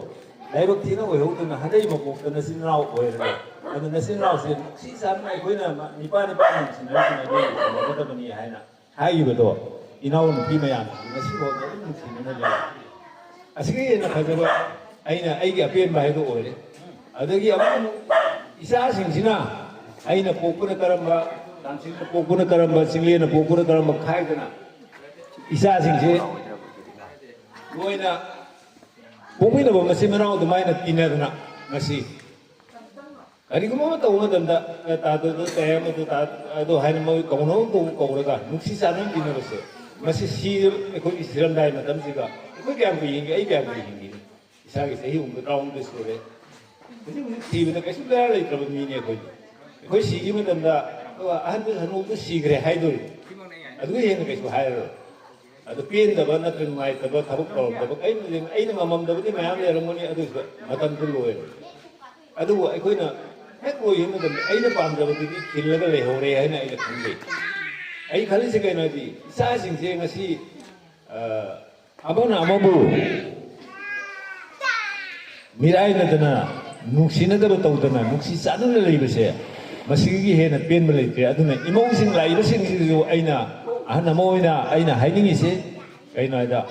ꯂꯥꯏꯕꯛ ꯊꯤꯅ ꯑꯣꯏꯍꯧꯗꯅ ꯍꯟꯗꯛꯀꯤ ꯃꯀꯣꯛꯇ ꯅꯆꯤꯟ ꯅꯅꯥꯎ ꯑꯣꯏꯔꯒ, ꯑꯗꯨ ꯅꯆꯤꯟ ꯅꯅꯥꯎꯁꯦ ꯅꯨꯡꯁꯤ ꯆꯥꯟꯅꯅ ꯑꯩꯈꯣꯏꯅ ꯅꯤꯄꯥ ꯅꯤꯄꯥ ꯅꯨꯡꯁꯤꯅꯔꯤꯁꯤꯅ ꯅꯣꯏꯒꯤ ꯁꯦꯟꯅꯒꯗꯕꯅꯤ ꯍꯥꯏꯅ ꯍꯥꯏꯈꯤꯕꯗꯣ ꯏꯅꯥꯎꯅꯨꯄꯤ ꯃꯌꯥꯝꯁꯤꯡꯁꯤ ꯉꯁꯤꯐꯥꯎꯗ ꯑꯗꯨꯝ ꯅꯨꯡꯁꯤꯅꯅ ꯂꯩ꯫ ꯑꯁꯤꯒꯤ ꯍꯦꯟꯅ ꯐꯖꯕ ꯑꯩꯅ ꯑꯩꯒꯤ ꯑꯄꯦꯟꯕ ꯍꯥꯏꯗꯣ ꯑꯣꯏꯔꯦ꯫ ꯑꯗꯒꯤ ꯑꯃꯨꯛ ꯏꯆꯥꯁꯤꯡꯁꯤꯅ ꯑꯩꯅ ꯄꯣꯛꯄꯅ ꯀꯔꯝꯕ, ꯇꯥꯝꯁꯤꯡꯅ ꯄꯣꯛꯄꯅ ꯀꯔꯝꯕ, ꯆꯤꯡꯂꯦꯟꯅ ꯄꯣꯛꯄꯅ ꯀꯔꯝꯕ ꯈꯥꯏꯗꯅ ꯏꯆꯥꯁꯤꯡꯁꯤ ꯂꯣꯏꯅ ꯄꯣꯛꯃꯤꯟꯅꯕ ꯃꯆꯤꯟ ꯃꯅꯥꯎ ꯑꯗꯨꯃꯥꯏꯅ ꯇꯤꯟꯅꯗꯅ ꯉꯁꯤ ꯀꯔꯤꯒꯨꯝꯕ ꯑꯃ ꯇꯧꯕ ꯃꯇꯝꯗ, "ꯑꯦ, ꯇꯥꯗꯣ, ꯑꯗꯨ ꯇꯥꯏ, ꯑꯃꯗꯣ ꯇꯥ-, ꯑꯗꯣ" ꯍꯥꯏꯅ ꯃꯣꯏ ꯀꯧꯅꯕ ꯀꯧ-, ꯀꯧꯔꯒ ꯅꯨꯡꯁꯤ ꯆꯥꯟꯅꯅ ꯇꯤꯟꯅꯕꯁꯦ, ꯃꯁꯤ ꯁꯤ-, ꯑꯩꯈꯣꯏꯒꯤ ꯁꯤꯔꯝꯗꯥꯏ ꯃꯇꯝꯁꯤꯒ ꯑꯩꯈꯣꯏ ꯀꯌꯥꯝ ꯀꯨꯏ ꯍꯤꯡꯒꯦ, ꯑꯩ ꯀꯌꯥꯝ ꯀꯨꯏ ꯍꯤꯡꯒꯦ? ꯏꯁꯥꯒꯤ ꯆꯍꯤ ꯍꯨꯝꯐꯨꯇꯔꯥꯍꯨꯝꯗꯣꯏ ꯁꯨꯔꯦ꯫ ꯍꯧꯖꯤꯛ ꯍꯧꯖꯤꯛ ꯊꯤꯕꯗ ꯀꯩꯁꯨ ꯕꯦꯔꯥ ꯂꯩꯇ꯭ꯔꯕ ꯃꯤꯅꯦ ꯑꯩꯈꯣꯏꯗꯤ꯫ ꯑꯩꯈꯣꯏ ꯁꯤꯒꯤ ꯃꯇꯝꯗ ꯑꯍꯟꯗꯨ ꯍꯅꯨꯕꯗꯨ ꯁꯤꯈ꯭ꯔꯦ ꯍꯥꯏꯗꯣꯏꯅꯤ꯫ ꯑꯗꯨꯒꯤ ꯍꯦꯟꯅ ꯀꯩꯁꯨ ꯍꯥꯏꯔꯔꯣꯏ꯫ ꯑꯗꯨ ꯄꯦꯟꯗꯕ ꯅꯠꯇ꯭ꯔꯒ ꯅꯨꯡꯉꯥꯏꯇꯕ ꯊꯕꯛ ꯇꯧꯔꯝꯗꯕ ꯀꯔꯤꯝ ꯂꯩ-, ꯑꯩꯅ ꯉꯝꯃꯝꯗꯕꯗꯤ ꯃꯌꯥꯝ ꯂꯩꯔꯝꯒꯅꯤ, ꯑꯗꯨꯁꯨ ꯃꯇꯝꯗꯨ ꯂꯣꯏꯔꯦ꯫ ꯑꯗꯨꯕꯨ ꯑꯩꯈꯣꯏꯅ ꯍꯦꯛ ꯂꯣꯏꯈꯤꯕ ꯃꯇꯝꯗ ꯑꯩꯅ ꯄꯥꯝꯖꯕꯗꯨꯗꯤ ꯈꯤꯜꯂꯒ ꯂꯩꯍꯧꯔꯦ ꯍꯥꯏꯅ ꯑꯩꯅ ꯈꯟꯖꯩ꯫ ꯑꯩ ꯈꯜꯂꯤꯁꯦ ꯀꯩꯅꯣ ꯍꯥꯏꯗꯤ, ꯏꯆꯥꯁꯤꯡꯁꯦ ꯉꯁꯤ, ꯑ, ꯑꯃꯅ ꯑꯃꯕꯨ ꯃꯤꯔꯥꯏꯅꯗꯅ, ꯅꯨꯡꯁꯤꯅꯗꯕ ꯇꯧꯗꯅ, ꯅꯨꯡꯁꯤ ꯆꯥꯟꯅꯅ ꯂꯩꯕꯁꯦ, ꯃꯁꯤꯒꯤ ꯍꯦꯟꯅ ꯄꯦꯟꯕ ꯂꯩꯇ꯭ꯔꯦ꯫ ꯑꯗꯨꯅ ꯏꯃꯧꯁꯤꯡ ꯂꯥꯛꯏꯕꯁꯤꯡꯁꯤꯁꯨ ꯑꯩꯅ, ꯑꯍꯟ ꯑꯃ ꯑꯣꯏꯅ ꯑꯩꯅ ꯍꯥꯏꯅꯤꯡꯉꯤꯁꯦ ꯀꯩꯅꯣ ꯍꯥꯏꯗ,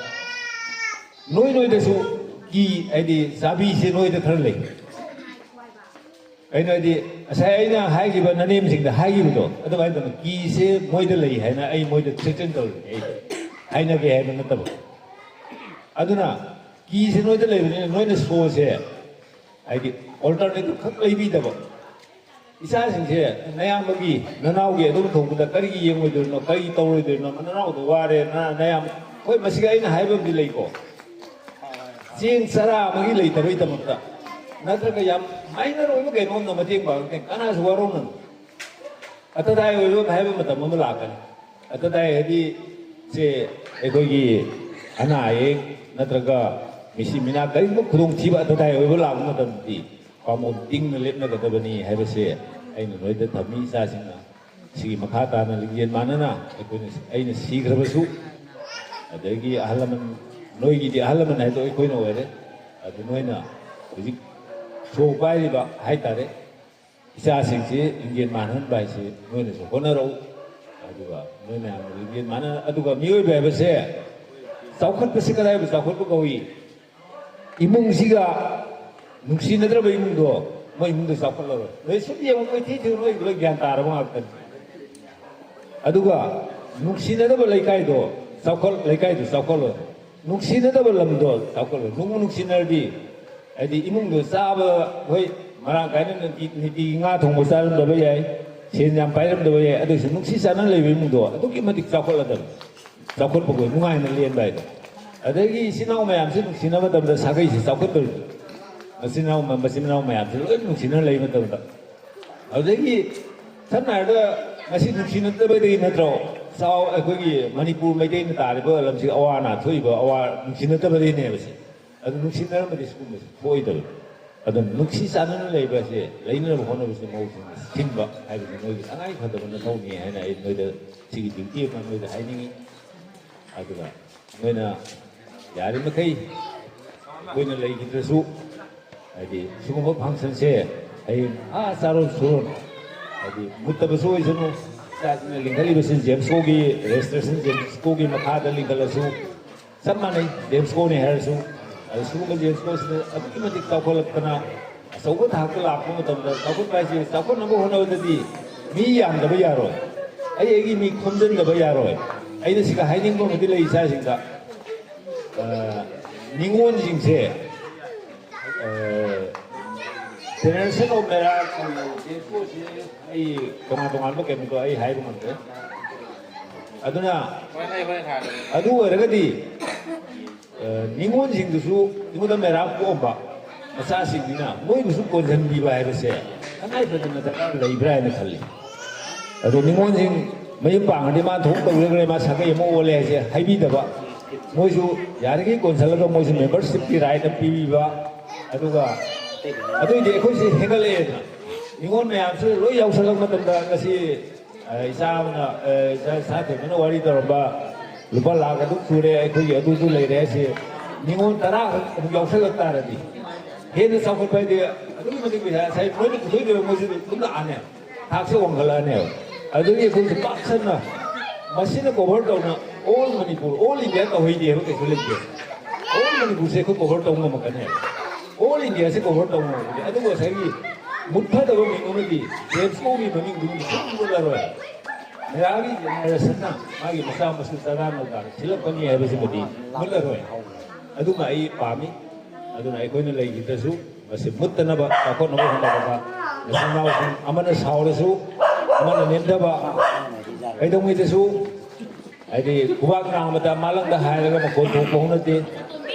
ꯅꯣꯏ ꯅꯣꯏꯗꯁꯨ ꯀꯤ, ꯍꯥꯏꯗꯤ ꯆꯥꯕꯤꯁꯦ ꯅꯣꯏꯗ ꯈꯔ ꯂꯩ꯫ ꯑꯩꯅ ꯍꯥꯏꯗꯤ ꯉꯁꯥꯏ ꯑꯩꯅ ꯍꯥꯏꯈꯤꯕ ꯅꯅꯦꯝꯁꯤꯡꯗ ꯍꯥꯏꯈꯤꯕꯗꯣ ꯑꯗꯨꯃꯥꯏꯅ ꯇꯧꯅ ꯀꯤꯁꯦ ꯃꯣꯏꯗ ꯂꯩ ꯍꯥꯏꯅ ꯑꯩ ꯃꯣꯏꯗ ꯊ꯭ꯔꯦꯇꯟ ꯇꯧꯔꯤꯅꯦ꯫ ꯑꯩ ꯍꯥꯏꯅꯒꯦ ꯍꯥꯏꯕ ꯅꯠꯇꯕ꯫ ꯑꯗꯨꯅ ꯀꯤꯁꯦ ꯅꯣꯏꯗ ꯂꯩꯕꯅꯤꯅ ꯅꯣꯏꯅ ꯁꯣꯁꯦ ꯍꯥꯏꯗꯤ ꯑꯣꯜꯇꯔꯅꯦꯇꯤꯚ ꯈꯛ ꯂꯩꯕꯤꯗꯕ꯫ ꯏꯆꯥꯁꯤꯡꯁꯦ ꯅꯌꯥꯝꯕꯒꯤ ꯅꯅꯥꯎꯒꯤ ꯑꯗꯨꯝ ꯊꯣꯛꯄꯗ ꯀꯔꯤꯒꯤ ꯌꯦꯡꯉꯣꯏꯗꯣꯏꯅꯣ, ꯀꯔꯤ ꯇꯧꯔꯣꯏꯗꯣꯏꯅꯣ? ꯅꯅꯥꯎꯗꯣ ꯋꯥꯔꯦ, ꯅ- ꯅꯌꯥꯝ ꯍꯣꯏ, ꯃꯁꯤꯒ ꯑꯩꯅ ꯍꯥꯏꯕ ꯑꯃꯗꯤ ꯂꯩꯀꯣ꯫ ꯆꯦꯡ ꯆꯔꯥ ꯑꯃꯒꯤ ꯂꯩꯇꯕꯩꯗꯃꯛꯇ ꯅꯠꯇ꯭ꯔꯒ ꯌꯥꯝ ꯃꯥꯏꯅꯔ ꯑꯣꯏꯕ ꯀꯩꯅꯣꯝꯅ ꯃꯇꯦꯡ ꯄꯥꯡꯉꯛꯇꯦ꯫ ꯀꯅꯥꯁꯨ ꯋꯥꯔꯧꯅꯅꯨ꯫ ꯑꯇꯗꯥꯏ ꯑꯣꯏꯕ ꯍꯥꯏꯕ ꯃꯇꯝ ꯑꯃ ꯂꯥꯛꯀꯅꯤ꯫ ꯑꯇꯗꯥꯏ ꯍꯥꯏꯗꯤ ꯁꯦ ꯑꯩꯈꯣꯏꯒꯤ ꯑꯅꯥ ꯑꯌꯦꯛ ꯅꯠꯇ꯭ꯔꯒ ꯃꯤꯁꯤ ꯃꯤꯅꯥ ꯀꯔꯤꯒꯨꯝꯕ ꯈꯨꯗꯣꯡꯊꯤꯕ ꯑꯇꯗꯥꯏ ꯑꯣꯏꯕ ꯂꯥꯛꯄ ꯃꯇꯝꯗꯗꯤ ꯄꯥꯝꯕꯣꯝ ꯇꯤꯡꯅ ꯂꯦꯞꯅꯒꯗꯕꯅꯤ ꯍꯥꯏꯕꯁꯦ ꯑꯩꯅ ꯅꯣꯏꯗ ꯊꯝꯃꯤ꯫ ꯏꯆꯥꯁꯤꯡꯅ ꯁꯤꯒꯤ ꯃꯈꯥ ꯇꯥꯅ ꯂꯤꯡꯖꯦꯜ ꯃꯥꯟꯅꯅ ꯑꯩꯈꯣꯏꯅ, ꯑꯩꯅ ꯁꯤꯈ꯭ꯔꯕꯁꯨ, ꯑꯗꯒꯤ ꯑꯍꯜ ꯂꯃꯟ, ꯅꯣꯏꯒꯤꯗꯤ ꯑꯍꯜ ꯂꯃꯟ ꯍꯥꯏꯗꯣ ꯑꯩꯈꯣꯏꯅ ꯑꯣꯏꯔꯦ꯫ ꯑꯗꯨ ꯅꯣꯏꯅ ꯍꯧꯖꯤꯛ ꯁꯣ ꯄꯥꯏꯔꯤꯕ ꯍꯥꯏꯇꯥꯔꯦ, ꯏꯆꯥꯁꯤꯡꯁꯤ ꯂꯤꯡꯖꯦꯜ ꯃꯥꯟꯅꯍꯟꯕ ꯍꯥꯏꯁꯤ ꯅꯣꯏꯅꯁꯨ ꯍꯣꯠꯅꯔꯧ꯫ ꯑꯗꯨꯒ ꯅꯣꯏ ꯃꯌꯥꯝꯅ ꯂꯤꯡꯖꯦꯜ ꯃꯥꯟꯅ, ꯑꯗꯨꯒ ꯃꯤꯑꯣꯏꯕ ꯍꯥꯏꯕꯁꯦ ꯆꯥꯎꯈꯠꯄꯁꯤ ꯀꯗꯥꯏꯕꯨ ꯆꯥꯎꯈꯠꯄ ꯀꯧꯏ? ꯏꯃꯨꯡꯁꯤꯒ ꯅꯨꯡꯁꯤꯅꯗ꯭ꯔꯕ ꯏꯃꯨꯡꯗꯣ ꯃꯣꯏ ꯏꯃꯨꯡꯗꯣ ꯆꯥꯎꯈꯠꯂꯔꯣꯏ꯫ ꯅꯣꯏ ꯁꯨꯝ ꯌꯦꯡꯉꯨ, ꯃꯣꯏ ꯊꯤ ꯊꯤꯕ ꯂꯣꯏ ꯂꯣꯏ ꯒ꯭ꯌꯥꯟ ꯇꯥꯔꯕ ꯉꯥꯛꯇꯅꯤ꯫ ꯑꯗꯨꯒ ꯅꯨꯡꯁꯤꯅꯗꯕ ꯂꯩꯀꯥꯏꯗꯣ ꯆꯥꯎꯈꯠ ꯂꯩꯀꯥꯏꯗꯣ ꯆꯥꯎꯈꯠꯂꯣꯏ꯫ ꯅꯨꯡꯁꯤꯅꯗꯕ ꯂꯝꯗꯣ ꯆꯥꯎꯈꯠꯂꯣꯏ꯫ ꯅꯨꯡꯕꯨ ꯅꯨꯡꯁꯤꯅꯔꯗꯤ ꯍꯥꯏꯗꯤ ꯏꯃꯨꯡꯗꯣ ꯆꯥꯕ ꯍꯣꯏ ꯃꯔꯥꯡ ꯀꯥꯏꯅ ꯅꯨꯡꯇꯤ ꯅꯨꯡꯇꯤꯒꯤ ꯉꯥ ꯊꯣꯡꯕ ꯆꯥꯔꯝꯗꯕ ꯌꯥꯏ, ꯁꯦꯟ ꯌꯥꯝ ꯄꯥꯏꯔꯝꯗꯕ ꯌꯥꯏ, ꯑꯗꯨ ꯑꯣꯏꯁꯨ ꯅꯨꯡꯁꯤ ꯆꯥꯟꯅꯅ ꯂꯩꯕ ꯏꯃꯨꯡꯗꯣ ꯑꯗꯨꯛꯀꯤ ꯃꯇꯤꯛ ꯆꯥꯎꯈꯠꯂꯗꯕꯅꯤ꯫ ꯆꯥꯎꯈꯠꯄꯈꯣꯏ ꯅꯨꯡꯉꯥꯏꯅ ꯂꯦꯟꯕ ꯍꯥꯏꯗꯣ꯫ ꯑꯗꯒꯤ ꯏꯆꯤꯟ ꯏꯅꯥꯎ ꯃꯌꯥꯝꯁꯤ ꯅꯨꯡꯁꯤꯅꯕ ꯃꯇꯝꯗ ꯁꯥꯒꯩꯁꯤ ꯆꯥꯎꯈꯠꯇꯣꯔꯤꯕꯅꯤ꯫ ꯃꯆꯤꯟ ꯏꯅꯥꯎ ꯃꯆꯤꯟ ꯏꯅꯥꯎ ꯃꯌꯥꯝꯁꯤ ꯂꯣꯏ ꯅꯨꯡꯁꯤꯅꯅ ꯂꯩꯕ ꯃꯇꯝꯗ꯫ ꯑꯗꯒꯤ ꯁꯝꯅ ꯍꯥꯏꯔꯕꯗ ꯉꯁꯤ ꯅꯨꯡꯁꯤꯅꯗꯕꯗꯒꯤ ꯅꯠꯇ꯭ꯔꯣ ꯆꯥꯎ ꯑꯩꯈꯣꯏꯒꯤ ꯃꯅꯤꯄꯨꯔ ꯃꯩꯇꯩꯅ ꯇꯥꯔꯤꯕ ꯂꯝꯁꯤ ꯑꯋꯥ ꯑꯅꯥ ꯊꯣꯛꯏꯕ, ꯑꯋꯥ ꯅꯨꯡꯁꯤꯅꯗꯕꯗꯒꯤꯅꯦꯕꯁꯦ꯫ ꯑꯗꯨ ꯅꯨꯡꯁꯤꯅꯔꯝꯃꯗꯤ ꯁꯤꯒꯨꯝꯕꯁꯦ ꯊꯣꯛꯑꯣꯏꯗꯕꯅꯤ꯫ ꯑꯗꯨꯅ ꯅꯨꯡꯁꯤ ꯆꯥꯟꯅꯅ ꯂꯩꯕꯁꯦ ꯂꯩꯅꯅꯕ ꯍꯣꯠꯅꯕꯁꯦ ꯃꯧꯁꯤꯡꯅ ꯁꯤꯟꯕ ꯍꯥꯏꯕꯁꯤ ꯅꯣꯏꯒꯤ ꯇꯉꯥꯏ ꯐꯗꯕ ꯅꯊꯧꯅꯤ ꯍꯥꯏꯅ ꯑꯩ ꯅꯣꯏꯗ ꯁꯤꯒꯤ ꯗ꯭ꯌꯨꯇꯤ ꯑꯃ ꯅꯣꯏꯗ ꯍꯥꯏꯅꯤꯡꯉꯤ꯫ ꯑꯗꯨꯒ ꯅꯣꯏꯅ ꯌꯥꯔꯤꯃꯈꯩ ꯑꯩꯈꯣꯏꯅ ꯂꯩꯈꯤꯗ꯭ꯔꯁꯨ ꯍꯥꯏꯗꯤ ꯁꯤꯒꯨꯝꯕ ꯐꯪꯁꯟꯁꯦ ꯍꯌꯦꯡ ꯑꯥ ꯆꯥꯔꯣꯟ ꯁꯨꯔꯣꯟ ꯍꯥꯏꯗꯤ ꯃꯨꯠꯇꯕꯁꯨ ꯑꯣꯏꯁꯅꯨ꯫ ꯏꯆꯥꯁꯤꯡꯅ ꯂꯤꯡꯈꯠꯂꯤꯕꯁꯤ ꯖꯦꯝꯁꯀꯣꯒꯤ ꯔꯦꯖꯤꯁꯇ꯭ꯔꯦꯁꯟ ꯖꯦꯝꯁꯀꯣꯒꯤ ꯃꯈꯥꯗ ꯂꯤꯡꯈꯠꯂꯁꯨ ꯆꯞ ꯃꯥꯟꯅꯩ, ꯖꯦꯝꯁꯀꯣꯅꯤ ꯍꯥꯏꯔꯁꯨ꯫ ꯑꯗꯨ ꯁꯤꯒꯨꯝꯕ ꯖꯦꯝꯁꯀꯣꯁꯤꯗ ꯑꯗꯨꯛꯀꯤ ꯃꯇꯤꯛ ꯆꯥꯎꯈꯠꯂꯛꯇꯅ ꯑꯆꯧꯕ ꯊꯥꯛꯇ ꯂꯥꯛꯄ ꯃꯇꯝꯗ ꯆꯥꯎꯈꯠꯄ ꯍꯥꯏꯁꯦ, ꯆꯥꯎꯈꯠꯅꯕ ꯍꯣꯠꯅꯕꯗꯗꯤ ꯃꯤ ꯌꯥꯝꯗꯕ ꯌꯥꯔꯣꯏ꯫ ꯑꯩ ꯑꯩꯒꯤ ꯃꯤ ꯈꯣꯝꯖꯤꯟꯗꯕ ꯌꯥꯔꯣꯏ꯫ ꯑꯩꯅ ꯁꯤꯒ ꯍꯥꯏꯅꯤꯡꯕ ꯑꯃꯗꯤ ꯂꯩ ꯏꯆꯥꯁꯤꯡꯗ, ꯑ, ꯅꯤꯉꯣꯜꯁꯤꯡꯁꯦ, ꯑ, Federation of Mera, ꯑꯩ ꯇꯣꯉꯥꯟ ꯇꯣꯉꯥꯟꯕ ꯀꯩꯅꯣꯗꯣ ꯑꯩ ꯍꯥꯏꯕ ꯉꯝꯗ꯭ꯔꯦ꯫ ꯑꯗꯨꯅ ꯑꯗꯨ ꯑꯣꯏꯔꯒꯗꯤ, ꯑ, ꯅꯤꯉꯣꯜꯁꯤꯡꯗꯨꯁꯨ ꯑꯩꯉꯣꯟꯗ ꯃꯦꯔꯥ ꯄꯣꯛꯑꯝꯕ ꯃꯆꯥꯁꯤꯡꯁꯤꯅ ꯃꯣꯏꯕꯨꯁꯨ ꯀꯣꯟꯁꯤꯟꯕꯤꯕ ꯍꯥꯏꯕꯁꯦ ꯇꯉꯥꯏ ꯐꯗꯅ ꯗꯔꯀꯥꯔ ꯂꯩꯕ꯭ꯔꯥ ꯍꯥꯏꯅ ꯈꯜꯂꯤ꯫ ꯑꯗꯣ ꯅꯤꯉꯣꯜꯁꯤꯡ ꯃꯌꯨꯝ ꯄꯥꯡꯉꯗꯤ ꯃꯥ ꯊꯕꯛ ꯇꯧꯖꯈ꯭ꯔꯦ, ꯃꯥ ꯁꯥꯒꯩ ꯑꯃ ꯑꯣꯜꯂꯦ ꯍꯥꯏꯁꯦ ꯍꯥꯏꯕꯤꯗꯕ, ꯃꯣꯏꯁꯨ ꯌꯥꯔꯤꯈꯩ ꯀꯣꯟꯁꯤꯜꯂꯒ ꯃꯣꯏꯁꯨ membership ꯀꯤ right ꯑꯃ ꯄꯤꯕꯤꯕ, ꯑꯗꯨꯒ ꯑꯗꯨꯏꯗꯤ ꯑꯩꯈꯣꯏꯁꯦ ꯍꯦꯟꯒꯠꯂꯛꯑꯦꯗꯅ꯫ ꯅꯤꯉꯣꯜ ꯃꯌꯥꯝꯁꯨ ꯂꯣꯏ ꯌꯥꯎꯁꯜꯂꯛꯄ ꯃꯇꯝꯗ ꯉꯁꯤ, ꯑ, ꯏꯆꯥ ꯑꯃꯅ, ꯑ, ꯏꯆꯥ ꯁꯥꯊꯦꯝꯕꯅ ꯋꯥꯔꯤ ꯇꯧꯔꯝꯕ, "ꯂꯨꯄꯥ ꯂꯥꯈ ꯑꯗꯨꯛ ꯁꯨꯔꯦ, ꯑꯩꯈꯣꯏꯒꯤ ꯑꯗꯨꯁꯨ ꯂꯩꯔꯦ" ꯍꯥꯏꯁꯦ, ꯅꯤꯉꯣꯜ ꯇꯔꯥ ꯈꯛ ꯑꯃꯨꯛ ꯌꯥꯎꯁꯜꯂꯛ ꯇꯥꯔꯗꯤ, ꯍꯦꯟꯅ ꯆꯥꯎꯈꯠꯄ ꯍꯥꯏꯗꯤ ꯑꯗꯨꯛꯀꯤ ꯃꯇꯤꯛ ꯄꯩꯁꯥ ꯉꯁꯥꯏ ꯃꯣꯏꯅ ꯄꯨꯊꯣꯛꯏꯗꯨꯅ ꯃꯣꯏꯁꯨ ꯑꯗꯨꯝ ꯂꯥꯛꯑꯅꯦꯕ, ꯊꯥꯛꯁꯦ ꯋꯥꯡꯈꯠꯂꯛꯑꯅꯦꯕ꯫ ꯑꯗꯨꯗꯒꯤ ꯑꯩꯈꯣꯏꯁꯦ ꯄꯥꯛ ꯁꯟꯅ ꯃꯁꯤꯅ cover ꯇꯧꯅ all ꯃꯅꯤꯄꯨꯔ, all India ꯇꯧꯍꯩꯗꯦ ꯍꯥꯏꯕ ꯀꯩꯁꯨ ꯂꯩꯇꯦ꯫ All ꯃꯅꯤꯄꯨꯔꯁꯦ ꯑꯩꯈꯣꯏ cover ꯇꯧ ꯉꯝꯃꯛꯀꯅꯦꯕ꯫ All India ꯁꯦ cover ꯇꯧ ꯉꯝꯃꯛꯀꯅꯤ꯫ ꯑꯗꯨꯕꯨ ꯉꯁꯥꯏꯒꯤ ꯃꯨꯠꯊꯗꯕ ꯃꯤꯡ ꯑꯃꯗꯤ James Cook ꯀꯤ ꯃꯃꯤꯡꯗꯨ ꯁꯨꯡ ꯃꯨꯠꯂꯔꯣꯏ꯫ ꯃꯦꯔꯥꯒꯤ generation ꯅ ꯃꯥꯒꯤ ꯃꯆꯥ ꯃꯁꯨ ꯆꯔꯥ ꯅꯧꯗꯥ ꯁꯤꯜꯂꯛꯄꯅꯤ ꯍꯥꯏꯕꯁꯤꯃꯗꯤ ꯃꯨꯠꯂꯔꯣꯏ꯫ ꯑꯗꯨꯃ ꯑꯩ ꯄꯥꯝꯃꯤ꯫ ꯑꯗꯨꯅ ꯑꯩꯈꯣꯏꯅ ꯂꯩꯈꯤꯗꯁꯨ ꯃꯁꯤ ꯃꯨꯠꯇꯅꯕ ꯆꯥꯎꯈꯠꯅꯕ ꯍꯣꯠꯅꯕꯗ ꯃꯆꯤꯟ ꯃꯅꯥꯎꯁꯤꯡ ꯑꯃꯅ ꯁꯥꯎꯔꯁꯨ, ꯑꯃꯅ ꯅꯦꯝꯊꯕ, ꯀꯩꯗꯧꯉꯩꯗꯁꯨ ꯍꯥꯏꯗꯤ ꯈꯨꯕꯥꯛ ꯅꯥꯝꯃꯗ ꯃꯥꯂꯪꯗ ꯍꯥꯏꯔꯒ ꯃꯈꯣꯟ ꯊꯣꯛꯄ ꯍꯧꯅꯗꯦ꯫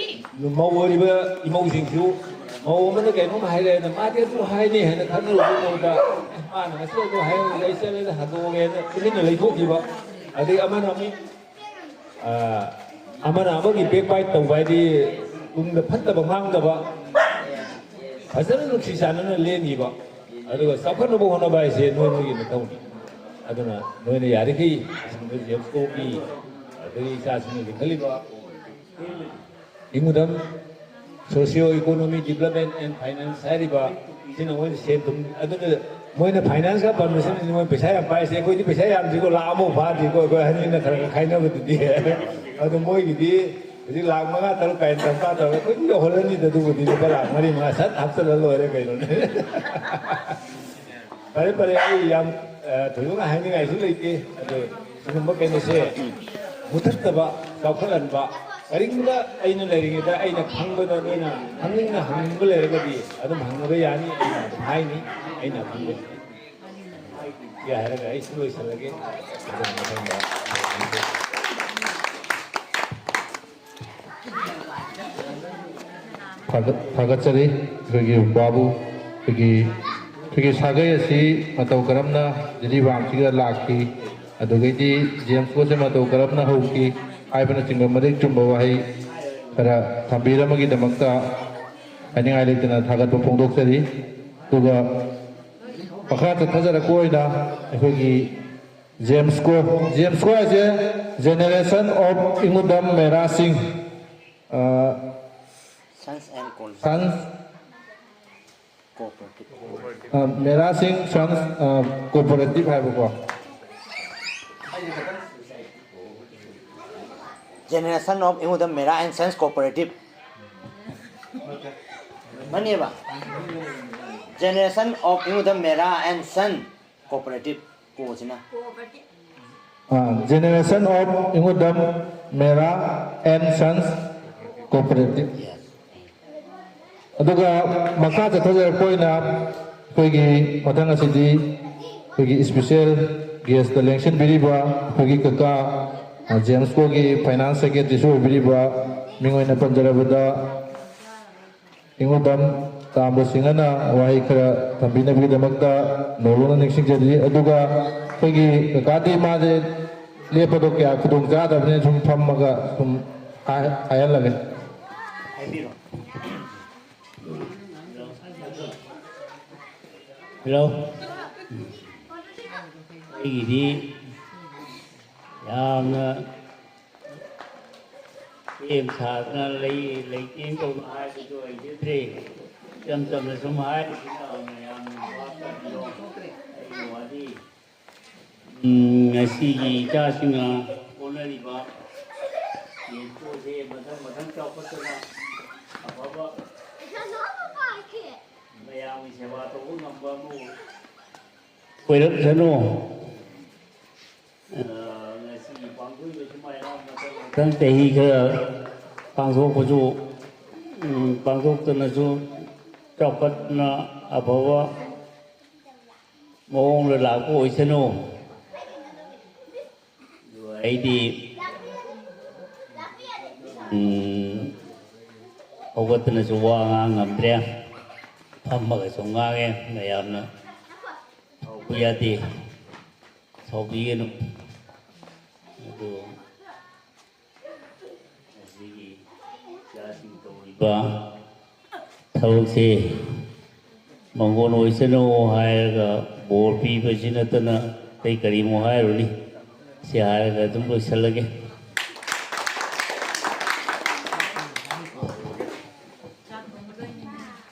ꯃꯧ ꯑꯣꯏꯔꯤꯕ ꯏꯃꯧꯁꯤꯡꯁꯨ ꯃꯧ ꯑꯃꯅ ꯀꯩꯅꯣꯝ ꯍꯥꯏꯔꯦꯅ ꯃꯥꯗꯤ ꯑꯗꯨ ꯍꯥꯏꯅꯤ ꯍꯥꯏꯅ ꯈꯟꯅꯔꯨꯕ ꯃꯍꯨꯠꯇ, "ꯑꯦ, ꯃꯥꯅ ꯉꯁꯤ ꯑꯗꯨ ꯍꯥꯏꯔꯝꯕꯗ ꯑꯩ ꯆꯠꯂꯦꯗ ꯍꯟꯗꯣꯛꯑꯒꯦꯅ" ꯇꯨꯃꯤꯟꯅ ꯂꯩꯊꯣꯛꯈꯤꯕ꯫ ꯑꯗꯩ ꯑꯃꯅ ꯑꯃꯨꯛ, ꯑ, ꯑꯃꯅ ꯑꯃꯒꯤ backbite ꯇꯧꯕ ꯍꯥꯏꯗꯤ ꯇꯨꯡꯗ ꯐꯠꯇꯕ ꯉꯥꯡꯗꯕ, ꯐꯖꯅ ꯅꯨꯡꯁꯤ ꯆꯥꯟꯅꯅ ꯂꯦꯟꯈꯤꯕ꯫ ꯑꯗꯨꯒ ꯆꯥꯎꯈꯠꯅꯕ ꯍꯣꯠꯅꯕ ꯍꯥꯏꯁꯦ ꯅꯣꯏ ꯅꯣꯏꯒꯤ ꯃꯊꯧꯅꯤ꯫ ꯑꯗꯨꯅ ꯅꯣꯏꯅ ꯌꯥꯔꯤꯈꯩ ꯑꯁꯤꯒꯨꯝꯕ James Cook ꯀꯤ ꯑꯗꯒꯤ ꯏꯆꯥꯁꯤꯡꯅ ꯂꯤꯡꯈꯠꯂꯤꯕ ꯏꯪꯒꯨꯗꯝ Socio Economy Development and Finance ꯍꯥꯏꯔꯤꯕ ꯁꯤꯅ ꯃꯣꯏꯅ ꯁꯦꯟ ꯊꯨꯝ, ꯑꯗꯨꯅ ꯃꯣꯏꯅ finance ꯀ ꯄꯟꯕꯁꯤꯅ ꯃꯣꯏ ꯄꯩꯁꯥ ꯌꯥꯝ ꯄꯥꯏꯁꯦ, ꯑꯩꯈꯣꯏꯗꯤ ꯄꯩꯁꯥ ꯌꯥꯝꯗ꯭ꯔꯤꯀꯣ, ꯂꯥꯛ ꯑꯃꯐꯥꯎ ꯐꯥꯗ꯭ꯔꯤꯀꯣ, ꯑꯩꯈꯣꯏ ꯑꯍꯟꯅ ꯈꯔ ꯈꯔ ꯈꯥꯏꯅꯕꯗꯨꯗꯤ꯫ ꯑꯗꯨ ꯃꯣꯏꯒꯤꯗꯤ ꯍꯧꯖꯤꯛ ꯂꯥꯛ ꯃꯉꯥ ꯇꯔꯨꯛ ꯀꯥꯏꯅ ꯇꯝꯄꯥꯛ ꯇꯧꯔꯒ ꯑꯗꯨꯝ ꯌꯧꯍꯜꯂꯅꯤꯗ꯫ ꯑꯗꯨꯕꯨꯗꯤ ꯂꯨꯄꯥ ꯂꯥꯛ ꯃꯔꯤ ꯃꯉꯥ ꯁꯠ ꯍꯥꯞꯆꯤꯜꯂ ꯂꯣꯏꯔꯦ ꯀꯩꯅꯣꯅꯦ꯫ ꯐꯔꯦ ꯐꯔꯦ, ꯑꯩ ꯌꯥꯝ, ꯑ, ꯊꯣꯏꯗꯣꯛꯅ ꯍꯥꯏꯅꯤꯡꯉꯥꯏꯁꯨ ꯂꯩꯇꯦ꯫ ꯑꯗꯣ ꯁꯤꯒꯨꯝꯕ ꯀꯩꯅꯣꯁꯦ ꯃꯨꯊꯠꯇꯕ, ꯆꯥꯎꯈꯠꯍꯟꯕ, ꯀꯔꯤꯒꯨꯝꯕ ꯑꯩꯅ ꯂꯩꯔꯤꯉꯩꯗ ꯑꯩꯅ ꯈꯪꯕꯗ ꯅꯣꯏꯅ ꯈꯪꯅꯤꯡꯅ ꯍꯪꯅꯤꯡꯕ ꯂꯩꯔꯒꯗꯤ ꯑꯗꯨꯝ ꯍꯪꯅꯕ ꯌꯥꯅꯤ꯫ ꯑꯩꯅ ꯑꯗꯨꯝ ꯍꯥꯏꯅꯤ ꯑꯩꯅ ꯈꯪꯕ꯫ ꯁꯤ ꯍꯥꯏꯔꯒ ꯑꯩ ꯁꯤ ꯂꯣꯏꯁꯤꯜꯂꯒꯦ꯫ ꯑꯗꯨꯒ ꯃꯊꯪꯗ ꯊꯥꯒꯠ-, ꯊꯥꯒꯠꯆꯔꯤ꯫ ꯑꯩꯈꯣꯏꯒꯤ ꯕꯥꯕꯨ, ꯑꯩꯈꯣꯏꯒꯤ, ꯑꯩꯈꯣꯏꯒꯤ ꯁꯥꯒꯩ ꯑꯁꯤ ꯃꯇꯧ ꯀꯔꯝꯅ ꯖꯤꯔꯤꯕꯥꯝꯁꯤꯗ ꯂꯥꯛꯈꯤ, ꯑꯗꯨꯗꯒꯤꯗꯤ ꯖꯦꯝꯁ ꯀꯣꯁꯦ ꯃꯇꯧ ꯀꯔꯝꯅ ꯍꯧꯈꯤ ꯍꯥꯏꯕꯅꯆꯤꯡꯕ ꯃꯔꯤꯛ ꯆꯨꯝꯕ ꯋꯥꯍꯩ ꯈꯔ ꯊꯝꯕꯤꯔꯝꯕꯒꯤꯗꯃꯛꯇ ꯍꯥꯏꯅꯤꯡꯉꯥꯏ ꯂꯩꯇꯅ ꯊꯥꯒꯠꯄ ꯐꯣꯡꯗꯣꯛꯆꯔꯤ꯫ ꯑꯗꯨꯒ ꯃꯈꯥ ꯆꯠꯊꯖꯔꯛꯄ ꯑꯣꯏꯅ ꯑꯩꯈꯣꯏꯒꯤ ꯖꯦꯝꯁ ꯀꯣ, ꯖꯦꯝꯁ ꯀꯣ ꯍꯥꯏꯁꯦ Generation of ꯏꯉꯨꯗꯝ ꯃꯦꯔꯥ ꯁꯤꯡ, ꯑ, Sons and Co. Sons, Co-operative. ꯑ, ꯃꯦꯔꯥ ꯁꯤꯡ Sons, ꯑ, Co-operative ꯍꯥꯏꯕꯀꯣ꯫ Generation of ꯏꯉꯨꯗꯝ ꯃꯦꯔꯥ and Sons Co-operative꯫ ꯃꯥꯅꯦꯕ? Generation of ꯏꯉꯨꯗꯝ ꯃꯦꯔꯥ and Son Co-operative꯫ ꯀꯣꯁꯤꯅ꯫ ꯑ, Generation of ꯏꯉꯨꯗꯝ ꯃꯦꯔꯥ and Sons Co-operative꯫ ꯑꯗꯨꯒ ꯃꯈꯥ ꯆꯠꯊꯖꯔꯛꯄ ꯑꯣꯏꯅ ꯑꯩꯈꯣꯏꯒꯤ ꯃꯊꯪ ꯑꯁꯤꯗꯤ ꯑꯩꯈꯣꯏꯒꯤ special guest ꯂꯦꯡꯁꯤꯟꯕꯤꯔꯤꯕ ꯑꯩꯈꯣꯏꯒꯤ ꯀꯀꯥ, ꯑ, ꯖꯦꯝꯁ ꯀꯣꯒꯤ finance secretaryꯁꯨ ꯑꯣꯏꯕꯤꯔꯤꯕ, ꯃꯤꯡ ꯑꯣꯏꯅ ꯄꯟꯖꯔꯕꯗ ꯏꯉꯨꯗꯝ ꯇꯥꯝꯕ ꯁꯤꯡꯍꯅ ꯋꯥꯍꯩ ꯈꯔ ꯊꯝꯕꯤꯅꯕꯒꯤꯗꯃꯛꯇ ꯅꯧꯂꯨꯛꯅ ꯅꯤꯡꯁꯤꯡꯖꯔꯤ꯫ ꯑꯗꯨꯒ ꯑꯩꯈꯣꯏꯒꯤ ꯀꯀꯥꯗꯤ ꯃꯥꯁꯦ ꯂꯦꯞꯄꯗꯣ ꯀꯌꯥ ꯈꯨꯗꯣꯡ ꯆꯥꯗꯕꯅꯤꯅ ꯁꯨꯝ ꯐꯝꯃꯒ ꯁꯨꯝ ꯍꯥꯏ-, ꯍꯥꯏꯍꯜꯂꯒꯦ꯫ ꯍꯥꯏꯕꯤꯔꯣ꯫ ꯍꯜꯂꯣ꯫ ꯑꯩꯒꯤꯗꯤ ꯌꯥꯝꯅ ꯁꯦꯝ ꯁꯥꯗꯅ ꯂꯩ, ꯂꯩꯇꯦꯡ ꯇꯧꯗꯅ ꯍꯥꯏꯕꯗꯨ ꯑꯣꯏꯖꯗ꯭ꯔꯦ꯫ ꯏꯆꯝ ꯆꯝꯅ ꯁꯨꯝ ꯍꯥꯏꯔꯤꯁꯤꯅ ꯃꯌꯥꯝ ꯚꯥꯞ ꯇꯥꯕꯤꯌꯣ꯫ ꯑꯩꯒꯤ ꯋꯥꯔꯤ, ꯎꯝ, ꯉꯁꯤꯒꯤ ꯏꯆꯥꯁꯤꯡꯅ ꯍꯣꯠꯅꯔꯤꯕ ꯌꯦꯟꯊꯣꯛꯁꯦ ꯃꯗꯨ ꯈꯤꯇꯪ ꯆꯥꯎꯈꯠꯇꯅ ꯑꯐꯕ ꯃꯌꯥꯝꯒꯤ ꯁꯦꯕꯥ ꯇꯧꯕ ꯉꯝꯕ ꯑꯃ ꯑꯣꯏꯔꯛꯁꯅꯨ꯫ ꯑ, ꯉꯁꯤꯒꯤ ꯄꯥꯡꯊꯣꯛꯏꯕ ꯁꯨꯃꯥꯏꯅ ꯃꯊꯪ ꯃꯊꯪ ꯆꯍꯤ ꯈꯔ ꯄꯥꯡꯊꯣꯛꯄꯁꯨ, ꯎꯝ, ꯄꯥꯡꯊꯣꯛꯇꯅꯁꯨ ꯆꯥꯎꯈꯠꯅ ꯑꯐꯕ ꯃꯑꯣꯡꯗ ꯂꯥꯛꯄ ꯑꯣꯏꯁꯅꯨ꯫ ꯑꯗꯨꯒ ꯑꯩꯗꯤ, ꯎꯝ, ꯍꯧꯒꯠꯇꯅꯁꯨ ꯋꯥ ꯉꯥꯡ ꯉꯝꯗ꯭ꯔꯦ, ꯐꯝꯃꯒꯁꯨ ꯉꯥꯡꯉꯦ꯫ ꯃꯌꯥꯝꯅ ꯁꯥꯎꯕ ꯌꯥꯗꯦ, ꯁꯥꯎꯕꯤꯒꯅꯨ꯫ ꯑꯗꯨ ꯑꯁꯤꯒꯤ ꯏꯆꯥꯁꯤꯡ ꯇꯧꯔꯤꯕ ꯊꯕꯛꯁꯤ ꯃꯪꯒꯣꯟ ꯑꯣꯏꯁꯅꯨ ꯍꯥꯏꯔꯒ ꯕꯣꯔ ꯄꯤꯕꯁꯤ ꯅꯠꯇꯅ ꯑꯇꯩ ꯀꯔꯤꯃꯨꯛ ꯍꯥꯏꯔꯨꯅꯤ? ꯁꯤ ꯍꯥꯏꯔꯒ ꯑꯗꯨꯝ ꯂꯣꯏꯁꯤꯜꯂꯒꯦ꯫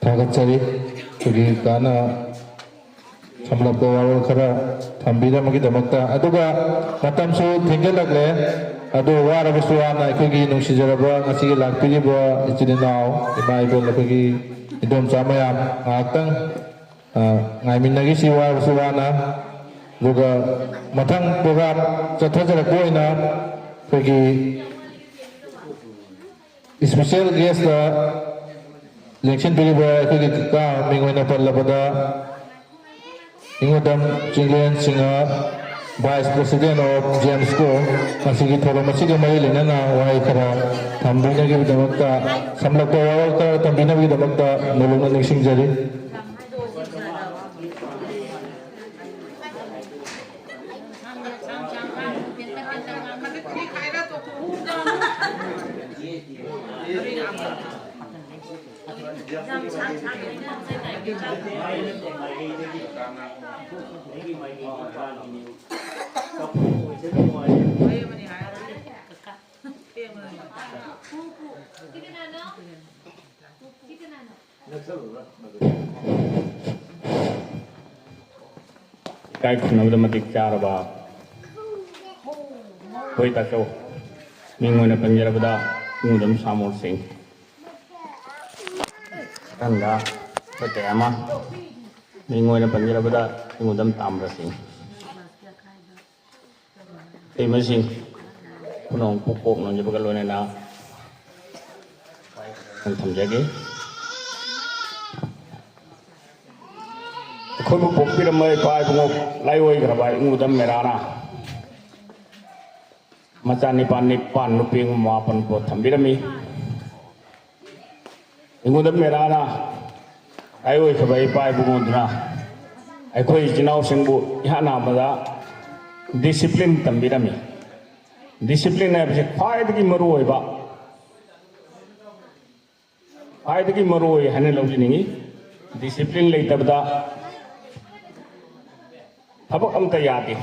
ꯊꯥꯒꯠꯆꯔꯤ꯫ ꯑꯩꯈꯣꯏꯒꯤ ꯀꯥꯟꯅ ꯁꯝꯂꯞꯄ ꯋꯥꯔꯣꯜ ꯈꯔ ꯊꯝꯕꯤꯔꯝꯕꯒꯤꯗꯃꯛꯇ꯫ ꯑꯗꯨꯒ ꯃꯇꯝꯁꯨ ꯊꯦꯡꯖꯤꯜꯂꯛꯂꯦ꯫ ꯑꯗꯨ ꯋꯥꯔꯕꯁꯨ ꯋꯥꯅ ꯑꯩꯈꯣꯏꯒꯤ ꯅꯨꯡꯁꯤꯖꯔꯕ ꯉꯁꯤꯒꯤ ꯂꯥꯛꯄꯤꯔꯤꯕ ꯏꯆꯤꯜ ꯏꯅꯥꯎ, ꯏꯃꯥ ꯏꯕꯦꯜ, ꯑꯩꯈꯣꯏꯒꯤ ꯏꯗꯣꯝꯆꯥ ꯃꯌꯥꯝ ꯉꯥꯏꯍꯥꯛꯇꯪ, ꯑ, ꯉꯥꯏꯃꯤꯟꯅꯈꯤꯁꯤ, ꯋꯥꯔꯕꯁꯨ ꯋꯥꯅ꯫ ꯑꯗꯨꯒ ꯃꯊꯪ ꯄ꯭ꯔꯣꯒ꯭ꯔꯥꯝ ꯆꯠꯊꯖꯔꯛꯄ ꯑꯣꯏꯅ ꯑꯩꯈꯣꯏꯒꯤ ꯏꯁꯄꯤꯁꯦꯜ ꯒꯦꯁꯇ ꯂꯦꯡꯁꯤꯟꯕꯤꯔꯤꯕ ꯑꯩꯈꯣꯏꯒꯤ ꯀꯀꯥ ꯃꯤꯡ ꯑꯣꯏꯅ ꯄꯜꯂꯕꯗ, ꯏꯉꯣꯗꯝ Chinglen Singh, Vice President of Gems Corps, ꯃꯁꯤꯒꯤ ꯊꯧꯔꯝ ꯑꯁꯤꯒ ꯃꯔꯤ ꯂꯩꯅꯅ ꯋꯥꯍꯩ ꯈꯔ ꯊꯝꯕꯤꯅꯕꯒꯤꯗꯃꯛꯇ, ꯁꯝꯂꯞꯄ ꯋꯥꯔꯣꯜ ꯈꯔ ꯊꯝꯕꯤꯅꯕꯒꯤꯗꯃꯛꯇ ꯅꯣꯂꯨꯛꯅ ꯅꯤꯡꯁꯤꯡꯖꯔꯤ꯫ ꯏꯀꯥꯏ ꯈꯨꯝꯅꯕꯗ ꯃꯇꯤꯛ ꯆꯥꯔꯕ ꯑꯩꯈꯣꯏ ꯇꯥꯆꯧ, ꯃꯤꯡ ꯑꯣꯏꯅ ꯄꯟꯖꯔꯕꯗ, ꯏꯉꯨꯗꯝ ꯁꯥꯃꯣꯔ ꯁꯤꯡ, ꯃꯊꯪꯗ ꯑꯩꯈꯣꯏ ꯀꯌꯥ ꯑꯃ, ꯃꯤꯡ ꯑꯣꯏꯅ ꯄꯟꯖꯔꯕꯗ ꯏꯉꯨꯗꯝ ꯇꯥꯝꯕ꯭ꯔ ꯁꯤꯡ, ꯏꯇꯩꯃꯁꯤꯡ ꯄꯨꯝꯅꯃꯛꯄꯨ ꯀꯣꯛ ꯅꯣꯟꯖꯕꯒ ꯂꯣꯏꯅꯅ ꯊꯝꯖꯒꯦ꯫ ꯑꯩꯈꯣꯏꯕꯨ ꯄꯣꯛꯄꯤꯔꯝꯕ ꯏꯄꯥ ꯏꯕꯨꯡꯉꯣ ꯂꯥꯏꯑꯣꯏꯈ꯭ꯔꯕ ꯏꯉꯨꯗꯝ ꯃꯦꯔꯥꯅ ꯃꯆꯥ ꯅꯤꯄꯥꯜ ꯅꯤꯄꯥꯜ ꯅꯨꯄꯤ ꯃꯥꯄꯜ ꯄꯣꯠ ꯊꯝꯕꯤꯔꯝꯃꯤ꯫ ꯏꯉꯨꯗꯝ ꯃꯦꯔꯥꯅ ꯂꯥꯏꯑꯣꯏꯈ꯭ꯔꯕ ꯏꯄꯥ ꯏꯕꯨꯡꯉꯣꯗꯨꯅ ꯑꯩꯈꯣꯏ ꯏꯆꯤꯟ ꯏꯅꯥꯎꯁꯤꯡꯕꯨ ꯏꯍꯥꯟ ꯍꯥꯟꯕꯗ ꯗꯤꯁꯤꯄ꯭ꯂꯤꯟ ꯇꯝꯕꯤꯔꯝꯃꯤ꯫ ꯗꯤꯁꯤꯄ꯭ꯂꯤꯟ ꯍꯥꯏꯕꯁꯤ ꯈ꯭ꯋꯥꯏꯗꯒꯤ ꯃꯔꯨꯑꯣꯏꯕ, ꯈ꯭ꯋꯥꯏꯗꯒꯤ ꯃꯔꯨꯑꯣꯏ ꯍꯥꯏꯅ ꯂꯧꯖꯅꯤꯡꯏ꯫ ꯗꯤꯁꯤꯄ꯭ꯂꯤꯟ ꯂꯩꯇꯕꯗ ꯊꯕꯛ ꯑꯝꯇ ꯌꯥꯗꯦ꯫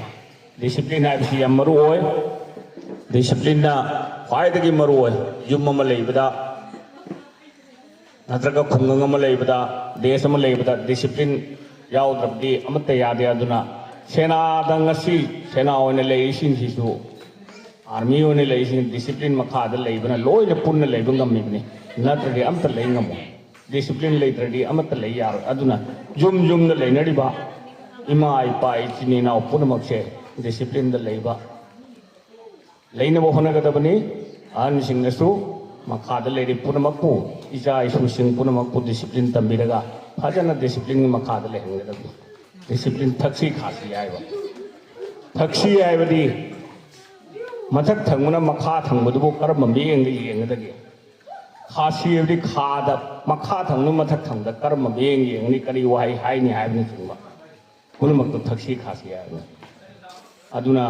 ꯗꯤꯁꯤꯄ꯭ꯂꯤꯟ ꯍꯥꯏꯕꯁꯤ ꯌꯥꯝ ꯃꯔꯨ ꯑꯣꯏ꯫ ꯗꯤꯁꯤꯄ꯭ꯂꯤꯟꯅ ꯈ꯭ꯋꯥꯏꯗꯒꯤ ꯃꯔꯨ ꯑꯣꯏ꯫ ꯌꯨꯝ ꯑꯃ ꯂꯩꯕꯗ ꯅꯠꯇ꯭ꯔꯒ ꯈꯨꯡꯒꯪ ꯑꯃ ꯂꯩꯕꯗ, ꯗꯦꯁ ꯑꯃ ꯂꯩꯕꯗ ꯗꯤꯁꯤꯄ꯭ꯂꯤꯟ ꯌꯥꯎꯗ꯭ꯔꯕꯗꯤ ꯑꯃꯠꯇ ꯌꯥꯗꯦ꯫ ꯑꯗꯨꯅ ꯁꯦꯅꯥꯗ ꯉꯁꯤ ꯁꯦꯅꯥ ꯑꯣꯏꯅ ꯂꯩꯔꯤꯁꯤꯡꯁꯤꯁꯨ, ꯑꯥꯔꯃꯤ ꯑꯣꯏꯅ ꯂꯩꯔꯤꯁꯤꯡ ꯗꯤꯁꯤꯄ꯭ꯂꯤꯟ ꯃꯈꯥꯗ ꯂꯩꯕꯅ ꯂꯣꯏꯅ ꯄꯨꯟꯅ ꯂꯩꯕ ꯉꯝꯃꯤꯕꯅꯤ, ꯅꯠꯇ꯭ꯔꯗꯤ ꯑꯝꯇ ꯂꯩ ꯉꯝꯃꯣꯏ꯫ ꯗꯤꯁꯤꯄ꯭ꯂꯤꯟ ꯂꯩꯇ꯭ꯔꯗꯤ ꯑꯃꯠꯇ ꯂꯩ ꯌꯥꯔꯣꯏ꯫ ꯑꯗꯨꯅ ꯌꯨꯝ ꯌꯨꯝꯗ ꯂꯩꯅꯔꯤꯕ ꯏꯃꯥ, ꯏꯄꯥ, ꯏꯆꯤꯟ ꯏꯅꯥꯎ ꯄꯨꯝꯅꯃꯛꯁꯦ ꯗꯤꯁꯤꯄ꯭ꯂꯤꯟꯗ ꯂꯩꯕ, ꯂꯩꯅꯕ ꯍꯣꯠꯅꯒꯗꯕꯅꯤ꯫ ꯑꯍꯟꯁꯤꯡꯅꯁꯨ ꯃꯈꯥꯗ ꯂꯩꯔꯤꯕ ꯄꯨꯝꯅꯃꯛꯄꯨ, ꯏꯆꯥ ꯏꯁꯨꯁꯤꯡ ꯄꯨꯝꯅꯃꯛꯄꯨ ꯗꯤꯁꯤꯄ꯭ꯂꯤꯟ ꯇꯝꯕꯤꯔꯒ ꯐꯖꯅ ꯗꯤꯁꯤꯄ꯭ꯂꯤꯟꯒꯤ ꯃꯈꯥꯗ ꯂꯩꯍꯟꯒꯗꯕꯅꯤ꯫ ꯗꯤꯁꯤꯄ꯭ꯂꯤꯟ ꯊꯛꯁꯤ ꯈꯥꯁꯤ ꯍꯥꯏꯕ, ꯊꯛꯁꯤ ꯍꯥꯏꯕꯗꯤ ꯃꯊꯛ ꯊꯪꯕꯅ ꯃꯈꯥ ꯊꯪꯕꯗꯨꯕꯨ ꯀꯔꯝꯕ ꯃꯤꯠꯌꯦꯡꯗ ꯌꯦꯡꯒꯗꯒꯦ? ꯈꯥꯁꯤ ꯍꯥꯏꯕꯗꯤ ꯈꯥꯗ ꯃꯈꯥ ꯊꯪꯕꯅ ꯃꯊꯛ ꯊꯪꯕꯗ ꯀꯔꯝꯕ ꯃꯤꯠꯌꯦꯡ ꯌꯦꯡꯒꯅꯤ, ꯀꯔꯤ ꯋꯥꯍꯩ ꯍꯥꯏꯅꯤ ꯍꯥꯏꯕꯅꯆꯤꯡꯕ ꯄꯨꯝꯅꯃꯛꯇ ꯊꯛꯁꯤ ꯈꯥꯁꯤ ꯍꯥꯏꯕꯅꯤ꯫ ꯑꯗꯨꯅ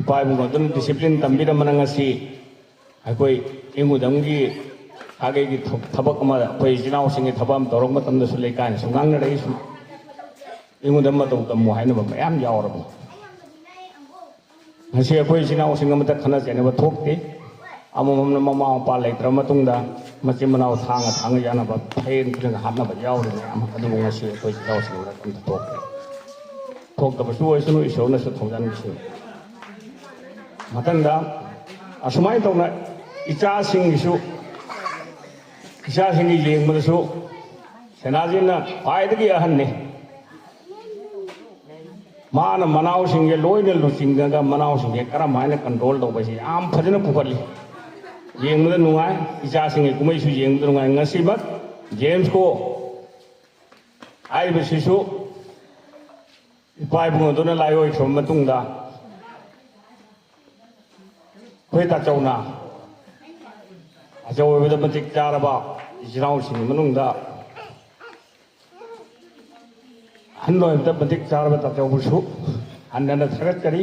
ꯏꯄꯥ ꯏꯕꯨꯡ ꯑꯗꯨꯅ ꯗꯤꯁꯤꯄ꯭ꯂꯤꯟ ꯇꯝꯕꯤꯔꯝꯕꯅ ꯉꯁꯤ ꯑꯩꯈꯣꯏ ꯏꯉꯨꯗꯝꯒꯤ ꯁꯥꯒꯩꯒꯤ ꯊ-, ꯊꯕꯛ ꯑꯃ, ꯑꯩꯈꯣꯏ ꯏꯆꯤꯟ ꯏꯅꯥꯎꯁꯤꯡꯒꯤ ꯊꯕꯛ ꯑꯃ ꯇꯧꯔꯛꯄ ꯃꯇꯝꯗꯁꯨ ꯂꯩꯀꯥꯏꯅꯁꯨ ꯉꯥꯡꯅꯔꯛꯏ꯫ ꯁꯨꯝ ꯏꯉꯨꯗꯝ ꯃꯇꯧ ꯇꯝꯃꯨ ꯍꯥꯏꯅꯕ ꯃꯌꯥꯝ ꯌꯥꯎꯔꯕꯅꯤ꯫ ꯉꯁꯤ ꯑꯩꯈꯣꯏ ꯏꯆꯤꯟ ꯏꯅꯥꯎꯁꯤꯡ ꯑꯃꯠꯇ ꯈꯠꯅ ꯆꯩꯅꯕ ꯊꯣꯛꯇꯦ꯫ ꯑꯃꯃꯝꯅ ꯃꯃꯥ ꯃꯄꯥ ꯂꯩꯇ꯭ꯔ ꯃꯇꯨꯡꯗ ꯃꯆꯤꯟ ꯃꯅꯥꯎ ꯊꯥꯡꯒ ꯊꯥꯡꯒ ꯌꯥꯅꯕ, ꯐꯌꯦꯡ ꯈꯨꯂꯪ ꯍꯥꯞꯅꯕ ꯌꯥꯎꯔꯤ ꯃꯌꯥꯝ ꯑꯗꯨꯕꯨ ꯉꯁꯤ ꯑꯩꯈꯣꯏ ꯏꯆꯤꯟ ꯏꯅꯥꯎꯁꯤꯡꯗ ꯑꯝꯇ ꯊꯣꯛꯇꯦ꯫ ꯊꯣꯛꯇꯕꯁꯨ ꯑꯣꯏꯁꯅꯨ, ꯏꯁꯣꯔꯅꯁꯨ ꯊꯧꯖꯥꯟꯕꯤꯁꯅꯨ꯫ ꯃꯊꯪꯗ ꯑꯁꯨꯃꯥꯏꯅ ꯇꯧꯅ ꯏꯆꯥꯁꯤꯡꯒꯤꯁꯨ, ꯏꯆꯥꯁꯤꯡꯒꯤ ꯌꯦꯡꯕꯗꯁꯨ ꯁꯦꯅꯥꯖꯤꯅ ꯈ꯭ꯋꯥꯏꯗꯒꯤ ꯑꯍꯟꯅꯤ꯫ ꯃꯥꯅ ꯃꯅꯥꯎꯁꯤꯡꯁꯦ ꯂꯣꯏꯅ ꯂꯨꯆꯤꯡꯉꯒ ꯃꯅꯥꯎꯁꯤꯡꯁꯦ ꯀꯔꯝ ꯍꯥꯏꯅ ꯀꯟꯇ꯭ꯔꯣꯜ ꯇꯧꯕꯁꯦ ꯌꯥꯝ ꯐꯖꯅ ꯄꯨꯈꯠꯂꯤ꯫ ꯌꯦꯡꯕꯗ ꯅꯨꯡꯉꯥꯏ꯫ ꯏꯆꯥꯁꯤꯡꯒꯤ ꯀꯨꯝꯍꯩꯁꯨ ꯌꯦꯡꯕꯗ ꯅꯨꯡꯉꯥꯏ꯫ ꯉꯁꯤꯃꯛ ꯖꯦꯝꯁ ꯀꯣ ꯍꯥꯏꯔꯤꯕꯁꯤꯁꯨ ꯏꯄꯥ ꯏꯕꯨꯡ ꯑꯗꯨꯅ ꯂꯥꯏꯑꯣꯏꯈ꯭ꯔꯕ ꯃꯇꯨꯡꯗ ꯑꯩꯈꯣꯏ ꯇꯥꯆꯧꯅ ꯑꯆꯧ ꯑꯣꯏꯕꯗ ꯃꯇꯤꯛ ꯆꯥꯔꯕ ꯏꯆꯤꯜ ꯏꯅꯥꯎꯁꯤꯡꯒꯤ ꯃꯅꯨꯡꯗ ꯑꯍꯟ ꯑꯣꯏꯕꯗ ꯃꯇꯤꯛ ꯆꯥꯔꯕ ꯇꯥꯆꯧꯕꯨꯁꯨ ꯍꯟꯅ ꯍꯟꯅ ꯊꯥꯒꯠꯆꯔꯤ꯫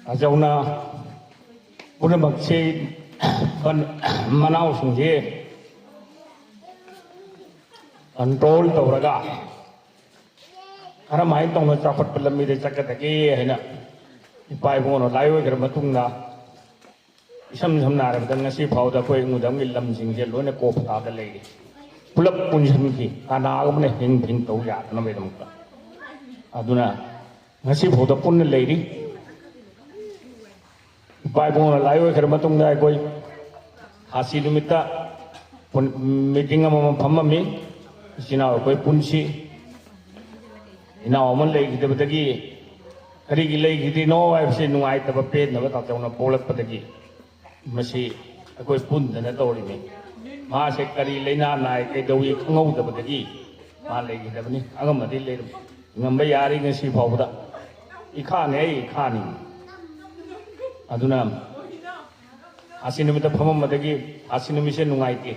ꯇꯥꯆꯧꯅ ꯄꯨꯝꯅꯃꯛꯁꯤ ꯃꯅꯥꯎꯁꯤꯡꯁꯤ ꯀꯟꯇ꯭ꯔꯣꯜ ꯇꯧꯔꯒ ꯀꯔꯝꯍꯥꯏꯅ ꯇꯧꯅ ꯆꯥꯎꯈꯠꯄ ꯂꯝꯕꯤꯗ ꯆꯠꯀꯗꯒꯦ ꯍꯥꯏꯅ ꯏꯄꯥ ꯏꯕꯨꯡꯉꯣꯅ ꯂꯥꯏꯑꯣꯏꯈ꯭ꯔ ꯃꯇꯨꯡꯗ ꯏꯁꯝ ꯁꯝꯅ ꯍꯥꯏꯔꯕꯗ ꯉꯁꯤ ꯐꯥꯎꯗ ꯑꯩꯈꯣꯏ ꯏꯉꯨꯗꯝꯒꯤ ꯂꯝꯁꯤꯡꯁꯦ ꯂꯣꯏꯅ ꯀꯣꯞ ꯇꯥꯗ ꯂꯩꯔꯤ꯫ ꯄꯨꯂꯞ ꯄꯨꯟꯁꯤꯟꯈꯤ ꯀꯅꯥꯒꯨꯝꯕꯅ ꯍꯤꯡ ꯐꯤꯡ ꯇꯧ ꯌꯥꯗꯅꯕꯒꯤꯗꯃꯛꯇ꯫ ꯑꯗꯨꯅ ꯉꯁꯤ ꯐꯥꯎꯗ ꯄꯨꯟꯅ ꯂꯩꯔꯤ꯫ ꯏꯄꯥ ꯏꯕꯨꯡꯅ ꯂꯥꯏ ꯑꯣꯏꯈ꯭ꯔ ꯃꯇꯨꯡꯗ ꯑꯩꯈꯣꯏ ꯊꯥꯁꯤ ꯅꯨꯃꯤꯠꯇ ꯃꯤꯇꯤꯡ ꯑꯃꯃꯝ ꯐꯝꯃꯝꯃꯤ꯫ ꯏꯆꯤꯟ ꯏꯅꯥꯎ ꯑꯩꯈꯣꯏ ꯄꯨꯟꯁꯤ ꯏꯅꯥꯎ ꯑꯃ ꯂꯩꯈꯤꯗꯕꯗꯒꯤ ꯀꯔꯤꯒꯤ ꯂꯩꯈꯤꯗ꯭ꯔꯤꯅꯣ ꯍꯥꯏꯕꯁꯤ ꯅꯨꯡꯉꯥꯏꯇꯕ ꯄꯦꯟꯗꯕ ꯇꯥꯆꯧꯅ ꯄꯣꯛꯂꯛꯄꯗꯒꯤ ꯃꯁꯤ ꯑꯩꯈꯣꯏ ꯄꯨꯟꯗꯅ ꯇꯧꯔꯤꯅꯤ꯫ ꯃꯥꯁꯦ ꯀꯔꯤ ꯂꯩꯅꯥ ꯅꯥꯏ ꯀꯩꯗꯧꯏ ꯈꯪꯍꯧꯗꯕꯗꯒꯤ ꯃꯥ ꯂꯩꯈꯤꯗꯕꯅꯤ꯫ ꯑꯉꯝꯕꯗꯤ ꯂꯩꯔꯝ ꯉꯝꯕ ꯌꯥꯔꯤ ꯉꯁꯤ ꯐꯥꯎꯕꯗ ꯏꯈꯥꯅꯤ ꯑꯩ ꯏꯈꯥꯅꯤ꯫ ꯑꯗꯨꯅ ꯊꯥꯁꯤ ꯅꯨꯃꯤꯠꯇ ꯐꯝꯃꯝꯕꯗꯒꯤ ꯊꯥꯁꯤ ꯅꯨꯃꯤꯠꯁꯦ ꯅꯨꯡꯉꯥꯏꯇꯦ꯫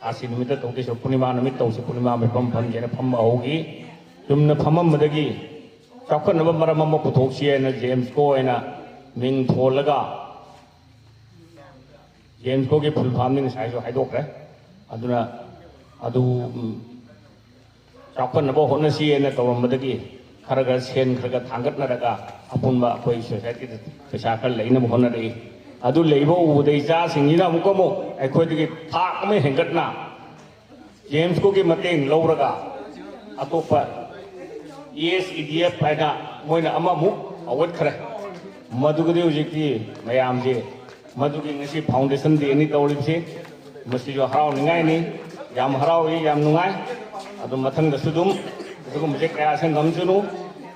ꯊꯥꯁꯤ ꯅꯨꯃꯤꯠꯇ ꯇꯧꯗꯣꯏꯁꯨ ꯄꯨꯔꯅꯤꯃꯥ ꯅꯨꯃꯤꯠ ꯇꯧꯁꯤ ꯄꯨꯔꯅꯤꯃꯥ ꯃꯤꯐꯝ ꯐꯝꯁꯦꯅ ꯐꯝꯕ ꯍꯧꯈꯤ꯫ ꯆꯨꯝꯅ ꯐꯝꯃꯝꯕꯗꯒꯤ ꯆꯥꯎꯈꯠꯅꯕ ꯃꯔꯝ ꯑꯃ ꯄꯨꯊꯣꯛꯁꯤ ꯍꯥꯏꯅ ꯖꯦꯝꯁꯀꯣ ꯑꯣꯏꯅ ꯃꯤꯡ ꯊꯣꯜꯂꯒ ꯖꯦꯝꯁꯀꯣꯒꯤ ꯐꯨꯜ ꯐꯥꯝꯗꯤ ꯉꯁꯥꯏꯁꯨ ꯍꯥꯏꯗꯣꯛꯈ꯭ꯔꯦ꯫ ꯑꯗꯨꯅ ꯑꯗꯨ ꯎꯝ, ꯆꯥꯎꯈꯠꯅꯕ ꯍꯣꯠꯅꯁꯤ ꯍꯥꯏꯅ ꯇꯧꯔꯝꯕꯗꯒꯤ ꯈꯔ ꯈꯔ ꯁꯦꯟ ꯈꯔ ꯈꯔ ꯊꯥꯡꯒꯠꯅꯔꯒ ꯑꯄꯨꯟꯕ ꯑꯩꯈꯣꯏ ꯁꯣꯁꯥꯏꯇꯤꯗ ꯄꯩꯁꯥ ꯈꯔ ꯂꯩꯅꯕ ꯍꯣꯠꯅꯔꯛꯏ꯫ ꯑꯗꯨ ꯂꯩꯕ ꯎꯕꯗ ꯏꯆꯥꯁꯤꯡꯁꯤꯅ ꯑꯃꯨꯛꯀ ꯑꯃꯨꯛ ꯑꯩꯈꯣꯏꯗꯒꯤ ꯊꯥꯛ ꯑꯃ ꯍꯦꯟꯒꯠꯅ ꯖꯦꯝꯁꯀꯣꯒꯤ ꯃꯇꯦꯡ ꯂꯧꯔꯒ ꯑꯇꯣꯞꯄ E S E D F ꯍꯥꯏꯅ ꯃꯣꯏꯅ ꯑꯃꯃꯨꯛ ꯍꯧꯒꯠꯈ꯭ꯔꯦ꯫ ꯃꯗꯨꯒꯗꯤ ꯍꯧꯖꯤꯛꯇꯤ ꯃꯌꯥꯝꯁꯦ ꯃꯗꯨꯒꯤ ꯉꯁꯤ Foundation Dayꯅꯤ ꯇꯧꯔꯤꯕꯁꯤ꯫ ꯃꯁꯤꯁꯨ ꯍꯔꯥꯎꯅꯤꯡꯉꯥꯏꯅꯤ꯫ ꯌꯥꯝ ꯍꯔꯥꯎꯏ, ꯌꯥꯝ ꯅꯨꯡꯉꯥꯏ꯫ ꯑꯗꯨ ꯃꯊꯪꯗꯁꯨ ꯑꯗꯨꯝ ꯑꯗꯨꯒꯨꯝꯕꯁꯦ ꯀꯌꯥ ꯁꯦꯝꯒꯝꯁꯅꯨ꯫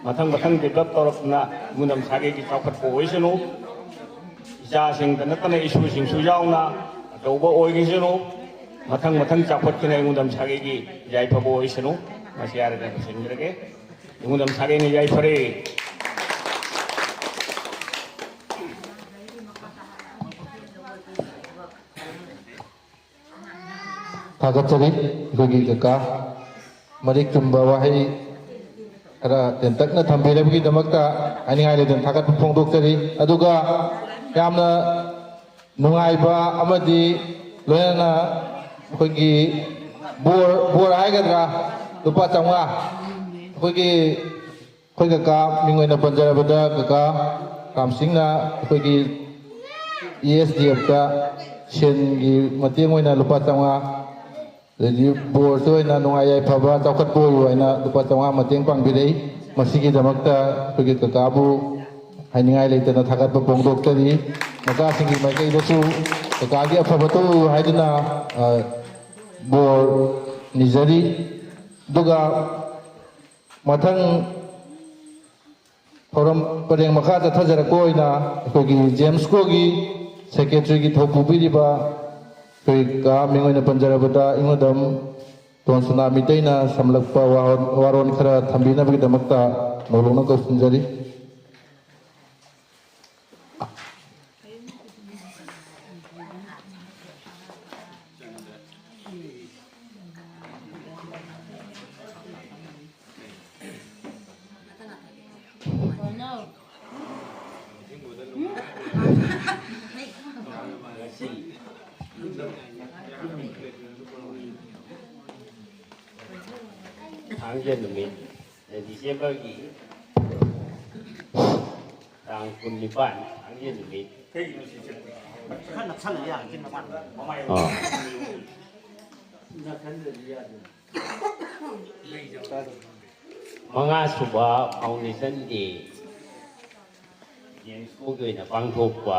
ꯃꯊꯪ ꯃꯊꯪ develop ꯇꯧꯔꯛꯇꯅ ꯏꯉꯨꯗꯝ ꯁꯥꯒꯩꯒꯤ ꯆꯥꯎꯈꯠꯄ ꯑꯣꯏꯁꯅꯨ꯫ ꯏꯆꯥꯁꯤꯡꯗ ꯅꯠꯇꯅ ꯏꯁꯨꯁꯤꯡꯁꯨ ꯌꯥꯎꯅ ꯑꯆꯧꯕ ꯑꯣꯏꯈꯤꯁꯅꯨ꯫ ꯃꯊꯪ ꯃꯊꯪ ꯆꯥꯎꯈꯠꯇꯨꯅ ꯏꯉꯨꯗꯝ ꯁꯥꯒꯩꯒꯤ ꯌꯥꯏꯐꯕ ꯑꯣꯏꯁꯅꯨ꯫ ꯃꯁꯤ ꯍꯥꯏꯔꯒ ꯂꯣꯏꯁꯤꯟꯖꯔꯒꯦ꯫ ꯏꯉꯨꯗꯝ ꯁꯥꯒꯩꯅ ꯌꯥꯏꯐꯔꯦ꯫ ꯊꯥꯒꯠꯆꯔꯤ ꯑꯩꯈꯣꯏꯒꯤ ꯀꯀꯥ꯫ ꯃꯔꯤꯛ ꯆꯨꯝꯕ ꯋꯥꯍꯩ ꯈꯔ ꯇꯦꯟꯇꯛꯅ ꯊꯝꯕꯤꯔꯕꯒꯤꯗꯃꯛꯇ ꯍꯥꯏꯅꯤꯡꯉꯥꯏ ꯂꯩꯇꯅ ꯊꯥꯒꯠꯄ ꯐꯣꯡꯗꯣꯛꯆꯔꯤ꯫ ꯑꯗꯨꯒ ꯌꯥꯝꯅ ꯅꯨꯡꯉꯥꯏꯕ ꯑꯃꯗꯤ ꯂꯣꯏꯅꯅ ꯑꯩꯈꯣꯏꯒꯤ ꯕꯣꯔ, ꯕꯣꯔ ꯍꯥꯏꯒꯗ꯭ꯔꯥ, ꯂꯨꯄꯥ ꯆꯥꯝꯃꯉꯥ ꯑꯩꯈꯣꯏꯒꯤ ꯑꯩꯈꯣꯏ ꯀꯀꯥ ꯃꯤꯡ ꯑꯣꯏꯅ ꯄꯟꯖꯔꯕꯗ ꯀꯀꯥ ꯔꯥꯝꯁꯤꯡꯅ ꯑꯩꯈꯣꯏꯒꯤ ꯏ ꯑꯦꯁ ꯗꯤ ꯑꯦꯐꯇ ꯁꯦꯟꯒꯤ ꯃꯇꯦꯡ ꯑꯣꯏꯅ ꯂꯨꯄꯥ ꯆꯥꯝꯃꯉꯥ, ꯑꯗꯩꯗꯤ ꯕꯣꯔꯁꯨ ꯑꯣꯏꯅ ꯅꯨꯡꯉꯥꯏ ꯌꯥꯏꯐꯕ ꯆꯥꯎꯈꯠꯄ ꯑꯣꯏꯌꯨ ꯍꯥꯏꯅ ꯂꯨꯄꯥ ꯆꯥꯝꯃꯉꯥ ꯃꯇꯦꯡ ꯄꯥꯡꯕꯤꯔꯛꯏ꯫ ꯃꯁꯤꯒꯤꯗꯃꯛꯇ ꯑꯩꯈꯣꯏꯒꯤ ꯀꯀꯥꯕꯨ ꯍꯥꯏꯅꯤꯡꯉꯥꯏ ꯂꯩꯇꯅ ꯊꯥꯒꯠꯄ ꯐꯣꯡꯗꯣꯛꯆꯔꯤ꯫ ꯃꯆꯥꯁꯤꯡꯒꯤ ꯃꯥꯏꯀꯩꯗꯁꯨ ꯀꯀꯥꯒꯤ ꯑꯐꯕꯇ ꯑꯣꯏꯌꯨ ꯍꯥꯏꯗꯨꯅ, ꯑ, ꯕꯣꯔ ꯅꯤꯖꯔꯤ꯫ ꯑꯗꯨꯒ ꯃꯊꯪ ꯊꯧꯔꯝ ꯄꯔꯦꯡ ꯃꯈꯥ ꯆꯠꯊꯖꯔꯛꯄ ꯑꯣꯏꯅ ꯑꯩꯈꯣꯏꯒꯤ ꯖꯦꯝꯁ ꯀꯣꯒꯤ ꯁꯦꯀ꯭ꯔꯦꯇꯔꯤꯒꯤ ꯊꯧ ꯄꯨꯕꯤꯔꯤꯕ ꯑꯩꯈꯣꯏ ꯀꯥ ꯃꯤꯡ ꯑꯣꯏꯅ ꯄꯟꯖꯔꯕꯗ ꯏꯉꯨꯗꯝ ꯇꯣꯟꯁꯅꯥ ꯃꯤꯇꯩꯅ ꯁꯝꯂꯛꯄ ꯋꯥꯔꯣꯜ ꯈꯔ ꯊꯝꯕꯤꯅꯕꯒꯤꯗꯃꯛꯇ ꯅꯧꯂꯧꯅ ꯀꯧꯁꯤꯟꯖꯔꯤ꯫ ꯊꯥꯡꯖ ꯅꯨꯃꯤꯠ, ꯗꯤꯁꯦꯝꯕꯔꯒꯤ ꯇꯥꯡ ꯀꯨꯟꯅꯤꯄꯥꯟ, ꯊꯥꯡꯖ ꯅꯨꯃꯤꯠ꯫ ꯈꯔ ꯅꯛꯁꯜꯂꯗꯤ ꯌꯥꯔꯦ ꯆꯤꯟ ꯃꯄꯥꯟ꯫ ꯑꯥ꯫ ꯃꯉꯥ ꯁꯨꯕ Foundation Day ꯖꯦꯝꯁꯀꯣꯒꯤ ꯑꯣꯏꯅ ꯄꯥꯡꯊꯣꯛꯄ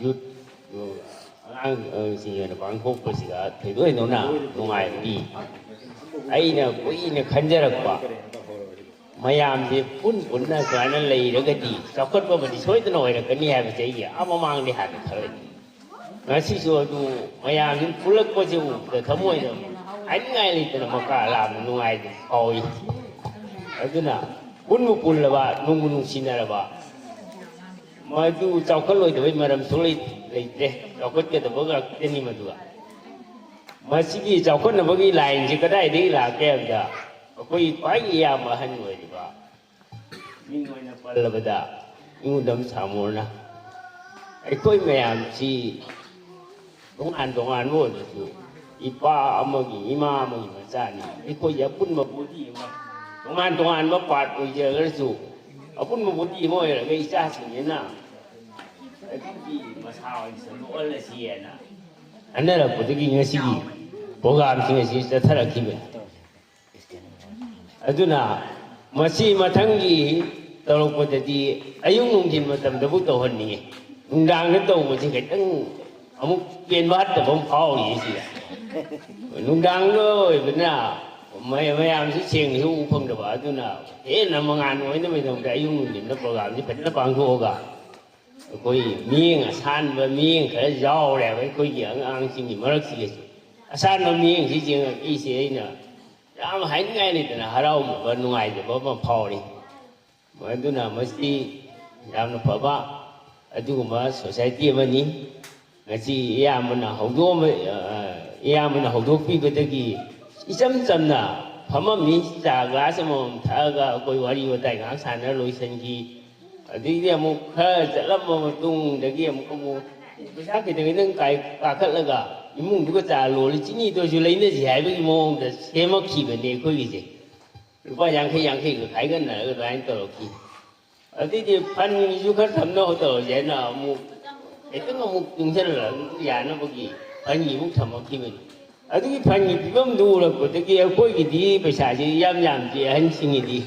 ꯌꯨꯠ ꯑꯉꯥꯡꯁꯤꯡ ꯑꯣꯏꯅ ꯄꯥꯡꯊꯣꯛꯄꯁꯤꯗ ꯊꯣꯏꯗꯣꯛ ꯍꯦꯟꯗꯣꯛꯅ ꯅꯨꯡꯉꯥꯏꯕꯗꯤ, ꯑꯩꯅ ꯀꯨꯏꯅ ꯈꯟꯖꯔꯛꯄ, ꯃꯌꯥꯝꯁꯦ ꯄꯨꯟ ꯄꯨꯟꯅ ꯁꯨꯃꯥꯏꯅ ꯂꯩꯔꯒꯗꯤ ꯆꯥꯎꯈꯠꯄ ꯑꯃꯗꯤ ꯁꯣꯏꯗꯅ ꯑꯣꯏꯔꯛꯀꯅꯤ ꯍꯥꯏꯕꯁꯦ ꯑꯩꯒꯤ ꯑꯥ ꯃꯃꯥꯡꯗꯤ ꯍꯥꯟꯅ ꯈꯜꯂꯤ꯫ ꯉꯁꯤꯁꯨ ꯑꯗꯨ ꯃꯌꯥꯝꯁꯤ ꯄꯨꯜꯂꯛꯄꯁꯦ ꯎꯕꯗ ꯊꯃꯣꯏꯗ ꯍꯥꯏꯅꯤꯡꯉꯥꯏ ꯂꯩꯇꯅ ꯃꯀꯥ ꯂꯥꯝꯅ ꯅꯨꯡꯉꯥꯏꯕ ꯐꯥꯎꯏ꯫ ꯑꯗꯨꯅ ꯄꯨꯟꯕꯨ ꯄꯨꯜꯂꯕ, ꯅꯨꯡꯕꯨ ꯅꯨꯡꯁꯤꯅꯔꯕ, ꯃꯗꯨ ꯆꯥꯎꯈꯠꯂꯣꯏꯗꯕꯩ ꯃꯔꯝ ꯁꯨꯡꯂꯩ ꯂꯩꯇ꯭ꯔꯦ꯫ ꯆꯥꯎꯈꯠꯀꯗꯕ ꯉꯥꯛꯇꯅꯤ ꯃꯗꯨꯒ꯫ ꯃꯁꯤꯒꯤ ꯆꯥꯎꯈꯠꯅꯕꯒꯤ ꯂꯥꯏꯟꯁꯤ ꯀꯗꯥꯏꯗꯒꯤ ꯂꯥꯛꯀꯦ ꯍꯥꯏꯕꯗ, ꯑꯩꯈꯣꯏ ꯈ꯭ꯋꯥꯏꯗꯒꯤ ꯏꯌꯥꯝꯕ ꯑꯍꯟ ꯑꯣꯏꯔꯤꯕ ꯃꯤꯡ ꯑꯣꯏꯅ ꯄꯜꯂꯕꯗ ꯏꯉꯨꯗꯝ ꯁꯥꯃꯣꯔꯅ ꯑꯩꯈꯣꯏ ꯃꯌꯥꯝꯁꯤ ꯇꯣꯉꯥꯟ ꯇꯣꯉꯥꯟꯕ ꯑꯣꯏꯔꯁꯨ ꯏꯄꯥ ꯑꯃꯒꯤ, ꯏꯃꯥ ꯑꯃꯒꯤ ꯃꯆꯥꯅꯤ꯫ ꯑꯩꯈꯣꯏꯁꯦ ꯑꯄꯨꯟꯕ ꯕꯣꯗꯤ ꯑꯃ, ꯇꯣꯉꯥꯟ ꯇꯣꯉꯥꯟꯕ ꯄꯥꯔꯠ ꯑꯣꯏꯖꯔꯒꯁꯨ ꯑꯄꯨꯟꯕ ꯕꯣꯗꯤ ꯑꯃ ꯑꯣꯏꯔꯒ ꯏꯆꯥꯁꯤꯡꯁꯤꯅ ꯑꯗꯨꯒꯤ ꯃꯁꯥ ꯑꯣꯏꯅ ꯁꯟꯗꯣꯛꯍꯜꯂꯁꯤ ꯍꯥꯏꯅ ꯈꯟꯅꯔꯛꯄꯗꯒꯤ ꯉꯁꯤꯒꯤ ꯄ꯭ꯔꯣꯒꯥꯝꯁꯤꯡ ꯑꯁꯤ ꯆꯠꯊꯔꯛꯈꯤꯕꯅꯤ꯫ ꯑꯗꯨꯅ ꯃꯁꯤ ꯃꯊꯪꯒꯤ ꯇꯧꯔꯛꯄꯗꯗꯤ ꯑꯌꯨꯛ ꯅꯨꯡꯊꯤꯜ ꯃꯇꯝꯗꯕꯨ ꯇꯧꯍꯟꯅꯤꯡꯉꯤ꯫ ꯅꯨꯡꯗꯥꯡꯗ ꯇꯧꯕꯁꯤ ꯈꯤꯇꯪ ꯑꯃꯨꯛ ꯄꯦꯟꯕ ꯍꯠꯇꯕ ꯑꯃ ꯐꯥꯎꯔꯤ ꯁꯤꯗ꯫ ꯅꯨꯡꯗꯥꯡꯗ ꯑꯣꯏꯕꯅ ꯃꯌꯥꯝꯁꯨ ꯁꯦꯡꯅꯁꯨ ꯎ ꯐꯪꯗꯕ, ꯑꯗꯨꯅ ꯍꯦꯟꯅ ꯃꯉꯥꯟ ꯑꯣꯏꯅꯕꯒꯤꯗꯃꯛꯇ ꯑꯌꯨꯛ ꯅꯨꯡꯊꯤꯜꯗ ꯄ꯭ꯔꯣꯒꯥꯝꯁꯤ ꯐꯖꯅ ꯄꯥꯡꯊꯣꯛꯑꯒ ꯑꯩꯈꯣꯏ ꯃꯤꯠꯌꯦꯡ ꯑꯁꯥꯟꯕ, ꯃꯤꯠꯌꯦꯡ ꯈꯔ ꯌꯥꯎꯔꯦꯕ ꯑꯩꯈꯣꯏꯒꯤ ꯑꯉꯥꯡꯁꯤꯡꯒꯤ ꯃꯔꯛꯁꯤꯗꯁꯨ꯫ ꯑꯁꯥꯟꯕ ꯃꯤꯠꯌꯦꯡꯁꯤ ꯌꯦꯡꯉꯛꯏꯁꯦ ꯑꯩꯅ ꯌꯥꯝ ꯍꯥꯏꯅꯤꯡꯉꯥꯏ ꯂꯩꯇꯅ ꯍꯔꯥꯎꯖꯕ, ꯅꯨꯡꯉꯥꯏꯖꯕ ꯑꯃ ꯐꯥꯎꯔꯤ꯫ ꯑꯗꯨꯅ ꯃꯁꯤ ꯌꯥꯝꯅ ꯐꯕ ꯑꯗꯨꯒꯨꯝꯕ ꯁꯣꯁꯥꯏꯇꯤ ꯑꯃꯅꯤ꯫ ꯉꯁꯤ ꯏꯌꯥꯝꯕꯅ ꯍꯧꯗꯣꯛꯑꯝꯕ, ꯑ, ꯏꯌꯥꯝꯕꯅ ꯍꯧꯗꯣꯛꯄꯤꯕꯗꯒꯤ ꯏꯆꯝ ꯆꯝꯅ ꯐꯝꯃꯝꯃꯤ, ꯆꯥ ꯒ꯭ꯂꯥꯁ ꯑꯃꯃꯝ ꯊꯛꯑꯒ ꯑꯩꯈꯣꯏ ꯋꯥꯔꯤ ꯋꯥꯇꯥꯏ ꯉꯥꯏꯍꯥꯛ ꯁꯥꯟꯅꯔ ꯂꯣꯏꯁꯤꯟꯈꯤ꯫ ꯑꯗꯩꯗꯤ ꯑꯃꯨꯛ ꯈꯔ ꯆꯠꯂꯝꯕ ꯃꯇꯨꯡꯗꯒꯤ ꯑꯃꯨꯛ, ꯑꯃꯨꯛ ꯄꯩꯁꯥ ꯈꯤꯇꯪ ꯈꯤꯇꯪ ꯀꯥꯏ-, ꯀꯥꯈꯠꯂꯒ ꯏꯃꯨꯡꯗꯨꯒ ꯆꯥ ꯂꯣꯜꯂꯤ, ꯆꯤꯅꯤꯗ ꯑꯣꯏꯔꯁꯨ ꯂꯩꯅꯁꯤ ꯍꯥꯏꯕꯒꯤ ꯃꯑꯣꯡꯗ ꯁꯦꯝꯃꯛꯈꯤꯕꯅꯦ ꯑꯩꯈꯣꯏꯒꯤꯁꯦ꯫ ꯂꯨꯄꯥ ꯌꯥꯡꯈꯩ ꯌꯥꯡꯈꯩꯒ ꯈꯥꯏꯒꯠꯅꯔꯒ ꯑꯗꯨꯃꯥꯏꯅ ꯇꯧꯔꯛꯈꯤ꯫ ꯑꯗꯩꯗꯤ ꯐꯟꯒꯤꯁꯨ ꯈꯔ ꯊꯝꯅꯕ ꯇꯧꯔꯁꯦ ꯍꯥꯏꯅ ꯑꯃꯨꯛ ꯈꯤꯇꯪ ꯑꯃꯨꯛ ꯇꯨꯡꯁꯤꯜꯂꯒ ꯌꯥꯅꯕꯒꯤ ꯐꯟꯒꯤ ꯑꯃꯨꯛ ꯊꯝꯃꯛꯈꯤꯕꯅꯤ꯫ ꯑꯗꯨꯒꯤ ꯐꯟꯒꯤ ꯐꯤꯕꯝꯗꯨ ꯎꯔꯛꯄꯗꯒꯤ ꯑꯩꯈꯣꯏꯒꯤꯗꯤ ꯄꯩꯁꯥꯁꯤ ꯌꯥꯝ ꯌꯥꯝꯗꯦ, ꯑꯍꯟꯁꯤꯡꯒꯤꯗꯤ,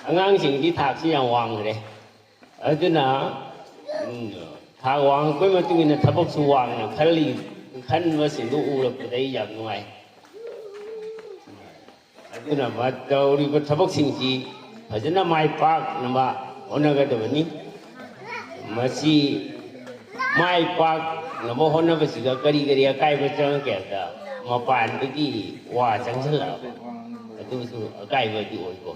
ꯑꯉꯥꯡꯁꯤꯡꯒꯤꯗꯤ ꯊꯥꯛꯁꯤ ꯌꯥꯝ ꯋꯥꯡꯈ꯭ꯔꯦ꯫ ꯑꯗꯨꯅ, ꯎꯝ, ꯊꯥꯛ ꯋꯥꯡꯉꯛꯄꯒꯤ ꯃꯇꯨꯡ ꯏꯟꯅ ꯊꯕꯛꯁꯨ ꯋꯥꯡꯅ ꯈꯜꯂꯤ, ꯈꯟꯕꯁꯤꯡꯗꯨ ꯎꯔꯛꯄꯗ ꯑꯩ ꯌꯥꯝ ꯅꯨꯡꯉꯥꯏ꯫ ꯑꯗꯨꯅ ꯃ-, ꯇꯧꯔꯤꯕ ꯊꯕꯛꯁꯤꯡꯁꯤ ꯐꯖꯅ ꯃꯥꯏ ꯄꯥꯛꯅꯕ ꯍꯣꯠꯅꯒꯗꯕꯅꯤ꯫ ꯃꯁꯤ ꯃꯥꯏ ꯄꯥꯛꯅꯕ ꯍꯣꯠꯅꯕꯁꯤꯗ ꯀꯔꯤ ꯀꯔꯤ ꯑꯀꯥꯏꯕ ꯆꯪꯉꯛꯀꯦ ꯍꯥꯏꯕꯗ, ꯃꯄꯥꯟꯗꯒꯤ ꯋꯥ ꯆꯪꯁꯤꯜꯂꯛꯑꯕ, ꯑꯗꯨꯁꯨ ꯑꯀꯥꯏꯕꯗꯤ ꯑꯣꯏꯀꯣ꯫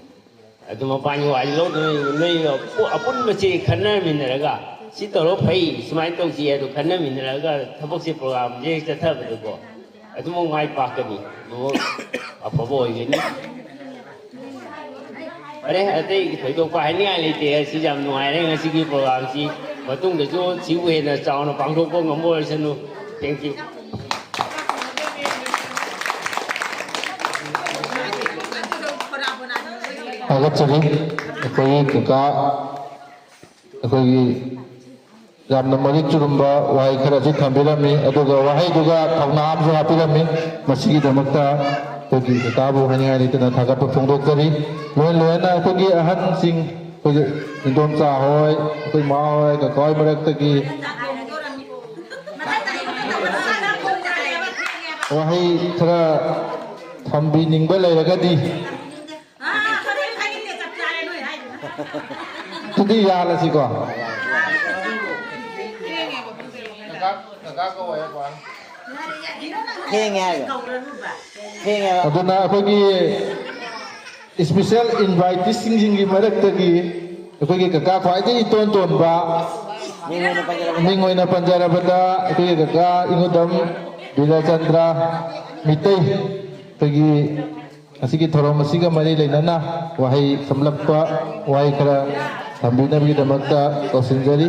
ꯑꯗꯨ ꯃꯄꯥꯟꯒꯤ ꯋꯥꯔꯤ ꯂꯧꯗꯅ ꯅꯣꯏ ꯑꯄꯨ-, ꯑꯄꯨꯟꯕꯁꯤ ꯈꯟꯅꯃꯤꯟꯅꯔꯒ, "ꯁꯤ ꯇꯧꯔ ꯐꯩ, ꯁꯨꯃꯥꯏꯅ ꯇꯧꯁꯤ" ꯍꯥꯏꯗꯣ ꯈꯟꯅꯃꯤꯟꯅꯔꯒ ꯊꯕꯛꯁꯦ, ꯄ꯭ꯔꯣꯒ꯭ꯔꯥꯝꯁꯦ ꯆꯠꯊꯕꯗꯀꯣ, ꯑꯗꯨꯃꯛ ꯃꯥꯏ ꯄꯥꯛꯀꯅꯤ, ꯑꯗꯨꯃꯛ ꯑꯐꯕ ꯑꯣꯏꯒꯅꯤ꯫ ꯐꯔꯦ, ꯑꯇꯩ ꯊꯣꯏꯗꯣꯛꯄ ꯍꯥꯏꯅꯤꯡꯉꯥꯏ ꯂꯩꯇꯦ꯫ ꯁꯤ ꯌꯥꯝ ꯅꯨꯡꯉꯥꯏꯔꯦ ꯉꯁꯤꯒꯤ ꯄ꯭ꯔꯣꯒ꯭ꯔꯥꯝꯁꯤ꯫ ꯃꯇꯨꯡꯗꯁꯨ ꯁꯤꯕꯨ ꯍꯦꯟꯅ ꯆꯥꯎꯅ ꯄꯥꯡꯊꯣꯛꯄ ꯉꯝꯕ ꯑꯣꯏꯔꯁꯅꯨ꯫ Thank you꯫ ꯊꯥꯒꯠꯆꯔꯤ꯫ ꯑꯩꯈꯣꯏꯒꯤ ꯀꯀꯥ, ꯑꯩꯈꯣꯏꯒꯤ ꯌꯥꯝꯅ ꯃꯔꯤꯛ ꯆꯨꯔꯨꯝꯕ ꯋꯥꯍꯩ ꯈꯔꯁꯨ ꯊꯝꯕꯤꯔꯝꯃꯤ, ꯑꯗꯨꯒ ꯋꯥꯍꯩꯗꯨꯒ ꯊꯧꯅꯥ ꯑꯃꯁꯨ ꯍꯥꯞꯄꯤꯔꯝꯃꯤ꯫ ꯃꯁꯤꯒꯤꯗꯃꯛꯇ ꯑꯩꯈꯣꯏꯒꯤ ꯀꯀꯥꯕꯨ ꯍꯥꯏꯅꯤꯡꯉꯥꯏ ꯂꯩꯇꯅ ꯊꯥꯒꯠꯄ ꯐꯣꯡꯗꯣꯛꯆꯔꯤ꯫ ꯂꯣꯏ ꯂꯣꯏꯅ ꯑꯩꯈꯣꯏꯒꯤ ꯑꯍꯟꯁꯤꯡ, ꯑꯩꯈꯣꯏꯒꯤ ꯏꯟꯗꯣꯝꯆꯥ ꯍꯣꯏ, ꯑꯩꯈꯣꯏ ꯏꯃꯥ ꯍꯣꯏ, ꯀꯀꯥ ꯍꯣꯏ ꯃꯔꯛꯇꯒꯤ ꯋꯥꯍꯩ ꯈꯔ ꯊꯝꯕꯤꯅꯤꯡꯕ ꯂꯩꯔꯒꯗꯤ, ꯑꯗꯨꯗꯤ ꯌꯥꯜꯂꯁꯤꯀꯣ꯫ ꯊꯦꯡꯉꯦ ꯍꯥꯏꯕ꯫ ꯊꯦꯡꯉꯦꯕ꯫ ꯑꯗꯨꯅ ꯑꯩꯈꯣꯏꯒꯤ special inviteeꯁꯤꯡꯒꯤ ꯃꯔꯛꯇꯒꯤ ꯑꯩꯈꯣꯏꯒꯤ ꯀꯀꯥ ꯈ꯭ꯋꯥꯏꯗꯒꯤ ꯏꯇꯣꯟ ꯇꯣꯟꯕ, ꯃꯤꯡ ꯑꯣꯏꯅ ꯄꯟꯖꯔꯕꯗ꯫ ꯃꯤꯡ ꯑꯣꯏꯅ ꯄꯟꯖꯔꯕꯗ, ꯑꯩꯈꯣꯏꯒꯤ ꯀꯀꯥ ꯏꯉꯨꯗꯝ ꯕꯤꯔꯆꯟꯗ꯭ꯔ ꯃꯤꯇꯩ, ꯑꯩꯈꯣꯏꯒꯤ ꯉꯁꯤꯒꯤ ꯊꯧꯔꯝ ꯑꯁꯤꯒ ꯃꯔꯤ ꯂꯩꯅꯅ ꯋꯥꯍꯩ ꯁꯝꯂꯞꯄ ꯋꯥꯍꯩ ꯈꯔ ꯊꯝꯕꯤꯅꯕꯒꯤꯗꯃꯛꯇ ꯀꯧꯁꯤꯟꯖꯔꯤ꯫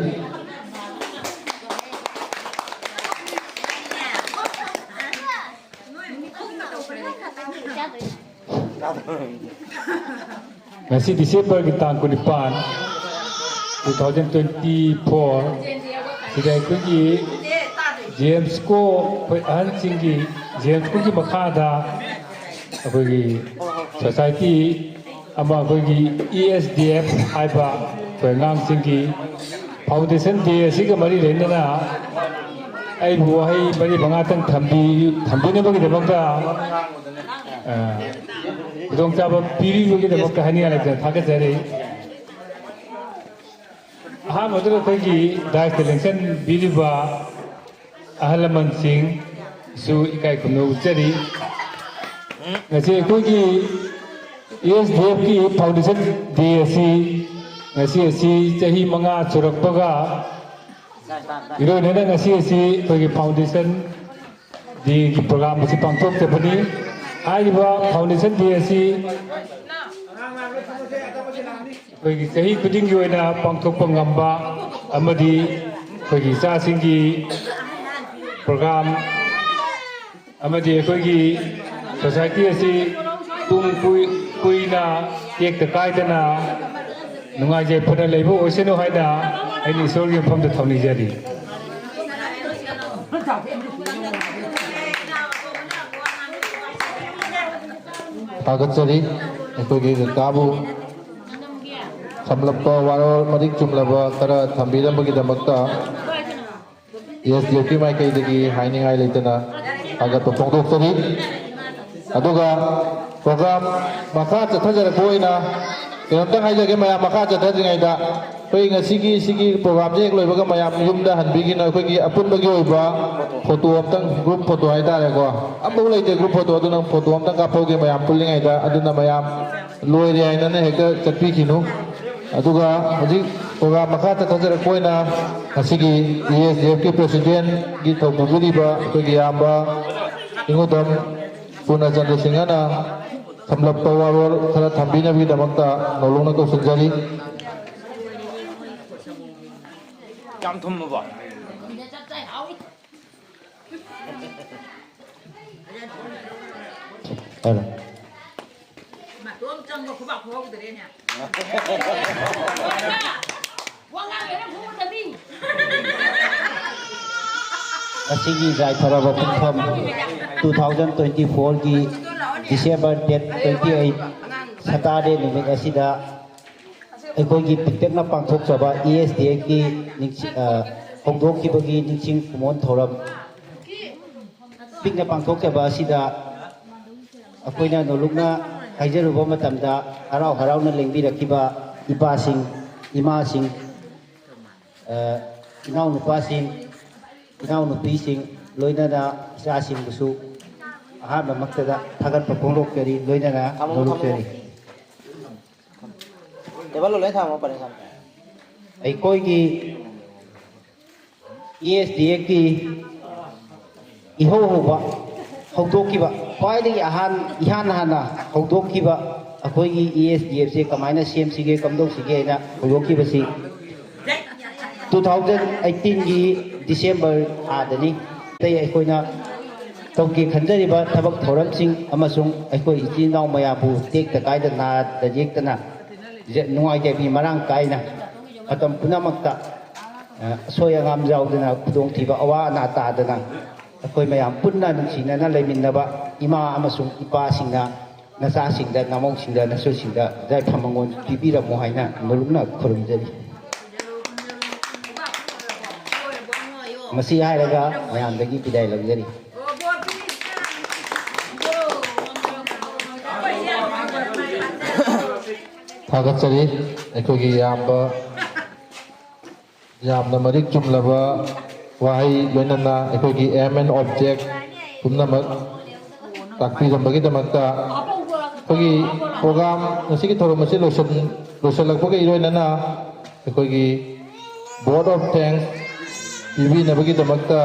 ꯉꯁꯤ Decemberꯒꯤ ꯇꯥꯡ ꯀꯨꯟꯅꯤꯄꯥꯟ, two thousand twenty four ꯁꯤꯗ ꯑꯩꯈꯣꯏꯒꯤ ꯖꯦꯝꯁ ꯀꯣ, ꯑꯩꯈꯣꯏ ꯑꯍꯟꯁꯤꯡꯒꯤ ꯖꯦꯝꯁ ꯀꯣꯒꯤ ꯃꯈꯥꯗ ꯑꯩꯈꯣꯏꯒꯤ society ꯑꯃ, ꯑꯩꯈꯣꯏꯒꯤ E S D F ꯍꯥꯏꯕ ꯑꯩꯈꯣꯏ ꯑꯉꯥꯡꯁꯤꯡꯒꯤ Foundation Day ꯑꯁꯤꯒ ꯃꯔꯤ ꯂꯩꯅꯅ ꯑꯩꯕꯨ ꯋꯥꯍꯩ ꯃꯔꯤ ꯃꯉꯥꯇꯪ ꯊꯝꯕꯤ-, ꯊꯝꯕꯤꯅꯕꯒꯤꯗꯃꯛꯇ, ꯑ, ꯈꯨꯗꯣꯡꯆꯥꯕ ꯄꯤꯕꯤꯕꯒꯤꯗꯃꯛꯇ ꯍꯥꯏꯅꯤꯡꯉꯥꯏ ꯂꯩꯇꯅ ꯊꯥꯒꯠꯆꯔꯤ꯫ ꯑꯍꯥꯟꯕꯗ ꯑꯩꯈꯣꯏꯒꯤ ꯗꯥꯏꯁꯇ ꯂꯦꯡꯁꯤꯟꯕꯤꯔꯤꯕ ꯑꯍꯜ ꯂꯃꯟꯁꯤꯡꯁꯨ ꯏꯀꯥꯏ ꯈꯨꯝꯅꯕ ꯎꯠꯆꯔꯤ꯫ ꯉꯁꯤ ꯑꯩꯈꯣꯏꯒꯤ ꯑꯦꯁ ꯗꯤ ꯑꯦꯐꯀꯤ Foundation Day ꯑꯁꯤ ꯉꯁꯤ ꯑꯁꯤ ꯆꯍꯤ ꯃꯉꯥ ꯁꯨꯔꯛꯄꯒ ꯏꯔꯣꯏꯅꯅ ꯉꯁꯤ ꯑꯁꯤ ꯑꯩꯈꯣꯏꯒꯤ Foundation Dayꯒꯤ program ꯑꯁꯤ ꯄꯥꯡꯊꯣꯛꯆꯕꯅꯤ꯫ ꯍꯥꯏꯔꯤꯕ Foundation Day ꯑꯁꯤ ꯑꯩꯈꯣꯏꯒꯤ ꯆꯍꯤ ꯈꯨꯗꯤꯡꯒꯤ ꯑꯣꯏꯅ ꯄꯥꯡꯊꯣꯛꯄ ꯉꯝꯕ ꯑꯃꯗꯤ ꯑꯩꯈꯣꯏꯒꯤ ꯏꯆꯥꯁꯤꯡꯒꯤ program ꯑꯃꯗꯤ ꯑꯩꯈꯣꯏꯒꯤ society ꯑꯁꯤ ꯇꯨꯡ ꯀꯨꯏ-, ꯀꯨꯏꯅ ꯇꯦꯛꯇ ꯀꯥꯏꯗꯅ ꯅꯨꯡꯉꯥꯏ ꯌꯥꯏꯐꯅ ꯂꯩꯕ ꯑꯣꯏꯁꯅꯨ ꯍꯥꯏꯅ ꯑꯩꯅ ꯏꯁꯣꯔꯒꯤ ꯃꯐꯝꯗ ꯊꯧꯅꯤꯖꯔꯤ꯫ ꯊꯥꯒꯠꯆꯔꯤ ꯑꯩꯈꯣꯏꯒꯤ ꯀꯀꯥꯕꯨ ꯁꯝꯂꯞꯄ ꯋꯥꯔꯣꯜ ꯃꯔꯤꯛ ꯆꯨꯝꯂꯕ ꯈꯔ ꯊꯝꯕꯤꯔꯝꯕꯒꯤꯗꯃꯛꯇ꯫ ꯑꯦꯁ ꯗꯤ ꯑꯦꯐꯀꯤ ꯃꯥꯏꯀꯩꯗꯒꯤ ꯍꯥꯏꯅꯤꯡꯉꯥꯏ ꯂꯩꯇꯅ ꯊꯥꯒꯠꯄ ꯐꯣꯡꯗꯣꯛꯆꯔꯤ꯫ ꯑꯗꯨꯒ program ꯃꯈꯥ ꯆꯠꯊꯖꯔꯛꯄ ꯑꯣꯏꯅ ꯀꯩꯅꯣꯝꯇꯪ ꯍꯥꯏꯖꯒꯦ ꯃꯌꯥꯝ, ꯃꯈꯥ ꯆꯠꯊꯗ꯭ꯔꯤꯉꯩꯗ ꯑꯩꯈꯣꯏ ꯉꯁꯤꯒꯤ ꯁꯤꯒꯤ programꯁꯦ ꯍꯦꯛ ꯂꯣꯏꯕꯒ ꯃꯌꯥꯝ ꯌꯨꯝꯗ ꯍꯟꯕꯤꯈꯤꯅ ꯑꯩꯈꯣꯏꯒꯤ ꯑꯄꯨꯟꯕꯒꯤ ꯑꯣꯏꯕ photo ꯑꯝꯇꯪ, group photo ꯍꯥꯏꯇꯥꯔꯦꯀꯣ, ꯑꯃꯐꯥꯎ ꯂꯩꯇꯦ group photo, ꯑꯗꯨꯅ photo ꯑꯝꯇꯪ ꯀꯥꯞꯍꯧꯒꯦ ꯃꯌꯥꯝ ꯄꯨꯜꯂꯤꯉꯩꯗ꯫ ꯑꯗꯨꯅ ꯃꯌꯥꯝ ꯂꯣꯏꯔꯦ ꯍꯥꯏꯅꯅ ꯍꯦꯛꯇ ꯆꯠꯄꯤꯈꯤꯅꯨ꯫ ꯑꯗꯨꯒ ꯍꯧꯖꯤꯛ program ꯃꯈꯥ ꯆꯠꯊꯖꯔꯛꯄ ꯑꯣꯏꯅ ꯉꯁꯤꯒꯤ ꯑꯦ ꯑꯦꯁ ꯗꯤ ꯑꯦꯐꯀꯤ presidentꯒꯤ ꯊꯧꯄꯨꯕꯤꯔꯤꯕ ꯑꯩꯈꯣꯏꯒꯤ ꯏꯌꯥꯝꯕ ꯏꯉꯨꯗꯝ ꯄꯨꯔꯅꯆꯟꯗ꯭ꯔ ꯁꯤꯡꯍꯅ ꯁꯝꯂꯞꯄ ꯋꯥꯔꯣꯜ ꯈꯔ ꯊꯝꯕꯤꯅꯕꯒꯤꯗꯃꯛꯇ ꯅꯧꯂꯧꯅ ꯀꯧꯁꯤꯟꯖꯔꯤ꯫ ꯌꯥꯝ ꯊꯨꯝꯃꯕꯣ? ꯍꯥꯏꯔꯣ꯫ ꯃꯇꯣꯝ ꯆꯪꯕ ꯈꯨꯕꯥꯛ ꯈꯨꯍꯧꯗ꯭ꯔꯦꯅꯦ꯫ ꯋꯥ ꯉꯥꯡꯒꯦꯔꯥ ꯈꯨꯝꯃꯨꯗꯕꯤ? ꯉꯁꯤꯒꯤ ꯌꯥꯏꯐꯔꯕ ꯄꯨꯡꯐꯝ two thousand twenty-fourꯒꯤ December date twenty-eight Saturday ꯅꯨꯃꯤꯠ ꯑꯁꯤꯗ ꯑꯩꯈꯣꯏꯒꯤ ꯄꯤꯛꯇꯛꯅ ꯄꯥꯡꯊꯣꯛꯆꯕ ꯏ ꯑꯦꯁ ꯗꯤ ꯑꯦꯐꯀꯤ ꯍꯧꯗꯣꯛꯈꯤꯕꯒꯤ ꯅꯤꯡꯁꯤꯡ ꯈꯨꯃꯣꯟ ꯊꯧꯔꯝ ꯄꯤꯛꯅ ꯄꯥꯡꯊꯣꯛꯆꯕ ꯑꯁꯤꯗ ꯑꯩꯈꯣꯏꯅ ꯅꯣꯂꯨꯛꯅ ꯍꯥꯏꯖꯔꯨꯕ ꯃꯇꯝꯗ, ꯍꯔꯥꯎ ꯍꯔꯥꯎꯅ ꯂꯦꯡꯕꯤꯔꯛꯈꯤꯕ ꯏꯄꯥꯁꯤꯡ, ꯏꯃꯥꯁꯤꯡ, ꯏꯅꯥꯎꯅꯨꯄꯥꯁꯤꯡ, ꯏꯅꯥꯎꯅꯨꯄꯤꯁꯤꯡ, ꯂꯣꯏꯅꯅ ꯏꯆꯥꯁꯤꯡꯕꯨꯁꯨ ꯑꯍꯥꯟꯕꯃꯛꯇꯗ ꯊꯥꯒꯠꯄ ꯐꯣꯡꯗꯣꯛꯆꯔꯤ, ꯂꯣꯏꯅꯅ ꯊꯝꯃꯣ, ꯊꯝꯃꯣ꯫ ꯅꯣꯂꯨꯛꯆꯔꯤ꯫ ꯇꯦꯕꯜꯗ ꯂꯣꯏ ꯊꯝꯃꯣ, ꯄꯔꯦꯡ ꯁꯥꯅ꯫ ꯑꯩꯈꯣꯏꯒꯤ ꯏ ꯑꯦꯁ ꯗꯤ ꯑꯦꯐꯀꯤ ꯏꯍꯧ ꯍꯧꯕ ꯍꯧꯗꯣꯛꯈꯤꯕ, ꯈ꯭ꯋꯥꯏꯗꯒꯤ ꯑꯍꯥꯟ ꯏꯍꯥꯟ ꯍꯥꯟꯅ ꯍꯧꯗꯣꯛꯈꯤꯕ ꯑꯩꯈꯣꯏꯒꯤ ꯏ ꯑꯦꯁ ꯗꯤ ꯑꯦꯐꯁꯦ ꯀꯃꯥꯏꯅ ꯁꯦꯝꯁꯤꯒꯦ, ꯀꯝꯗꯧꯁꯤꯒꯦ ꯍꯥꯏꯅ ꯍꯧꯗꯣꯛꯈꯤꯕꯁꯤ ꯇꯨ ꯊꯥꯎꯖꯟ ꯑꯩꯠꯇꯤꯟꯒꯤ ꯗꯤꯁꯦꯝꯕꯔ ꯊꯥꯗꯅꯤ꯫ ꯑꯇꯩ ꯑꯩꯈꯣꯏꯅ ꯇꯧꯒꯦ ꯈꯟꯖꯔꯤꯕ ꯊꯕꯛ ꯊꯧꯔꯝꯁꯤꯡ ꯑꯃꯁꯨꯡ ꯑꯩꯈꯣꯏ ꯏꯆꯤꯜ ꯏꯅꯥꯎ ꯃꯌꯥꯝꯕꯨ ꯇꯦꯛꯇ ꯀꯥꯏꯗ ꯅꯥꯗ ꯌꯦꯛꯇꯅ ꯅꯨꯡꯉꯥꯏ ꯌꯥꯏꯕꯤ ꯃꯔꯥꯡ ꯀꯥꯏꯅ ꯃꯇꯝ ꯄꯨꯝꯅꯃꯛꯇ, ꯑ, ꯑꯁꯣꯏ ꯑꯉꯥꯝ ꯌꯥꯎꯗꯅ, ꯈꯨꯗꯣꯡꯊꯤꯕ ꯑꯋꯥ ꯑꯅꯥ ꯇꯥꯗꯅ ꯑꯩꯈꯣꯏ ꯃꯌꯥꯝ ꯄꯨꯟꯅ ꯅꯨꯡꯁꯤꯅꯅ ꯂꯩꯃꯤꯟꯅꯕ ꯏꯃꯥ ꯑꯃꯁꯨꯡ ꯏꯄꯥꯁꯤꯡꯅ ꯅꯆꯥꯁꯤꯡꯗ, ꯅꯃꯧꯁꯤꯡꯗ, ꯅꯁꯨꯁꯤꯡꯗ ꯌꯥꯏꯐ ꯃꯉꯣꯟ ꯄꯤꯕꯤꯔꯝꯃꯨ ꯍꯥꯏꯅ ꯅꯣꯂꯨꯛꯅ ꯈꯨꯔꯨꯝꯖꯔꯤ꯫ ꯃꯁꯤ ꯍꯥꯏꯔꯒ ꯃꯌꯥꯝꯗꯒꯤ ꯕꯤꯗꯥꯏ ꯂꯧꯖꯔꯤ꯫ ꯊꯥꯒꯠꯆꯔꯤ ꯑꯩꯈꯣꯏꯒꯤ ꯏꯌꯥꯝꯕ, ꯌꯥꯝꯅ ꯃꯔꯤꯛ ꯆꯨꯝꯂꯕ ꯋꯥꯍꯩ, ꯂꯣꯏꯅꯅ ꯑꯩꯈꯣꯏꯒꯤ aim and object ꯄꯨꯝꯅꯃꯛ ꯇꯥꯛꯄꯤꯔꯝꯕꯒꯤꯗꯃꯛꯇ꯫ ꯑꯩꯈꯣꯏꯒꯤ program, ꯉꯁꯤꯒꯤ ꯊꯧꯔꯝ ꯑꯁꯤ ꯂꯣꯏꯁꯤꯟ-, ꯂꯣꯏꯁꯤꯜꯂꯛꯄꯒ ꯏꯔꯣꯏꯅꯅ ꯑꯩꯈꯣꯏꯒꯤ vote of thanks ꯄꯤꯕꯤꯅꯕꯒꯤꯗꯃꯛꯇ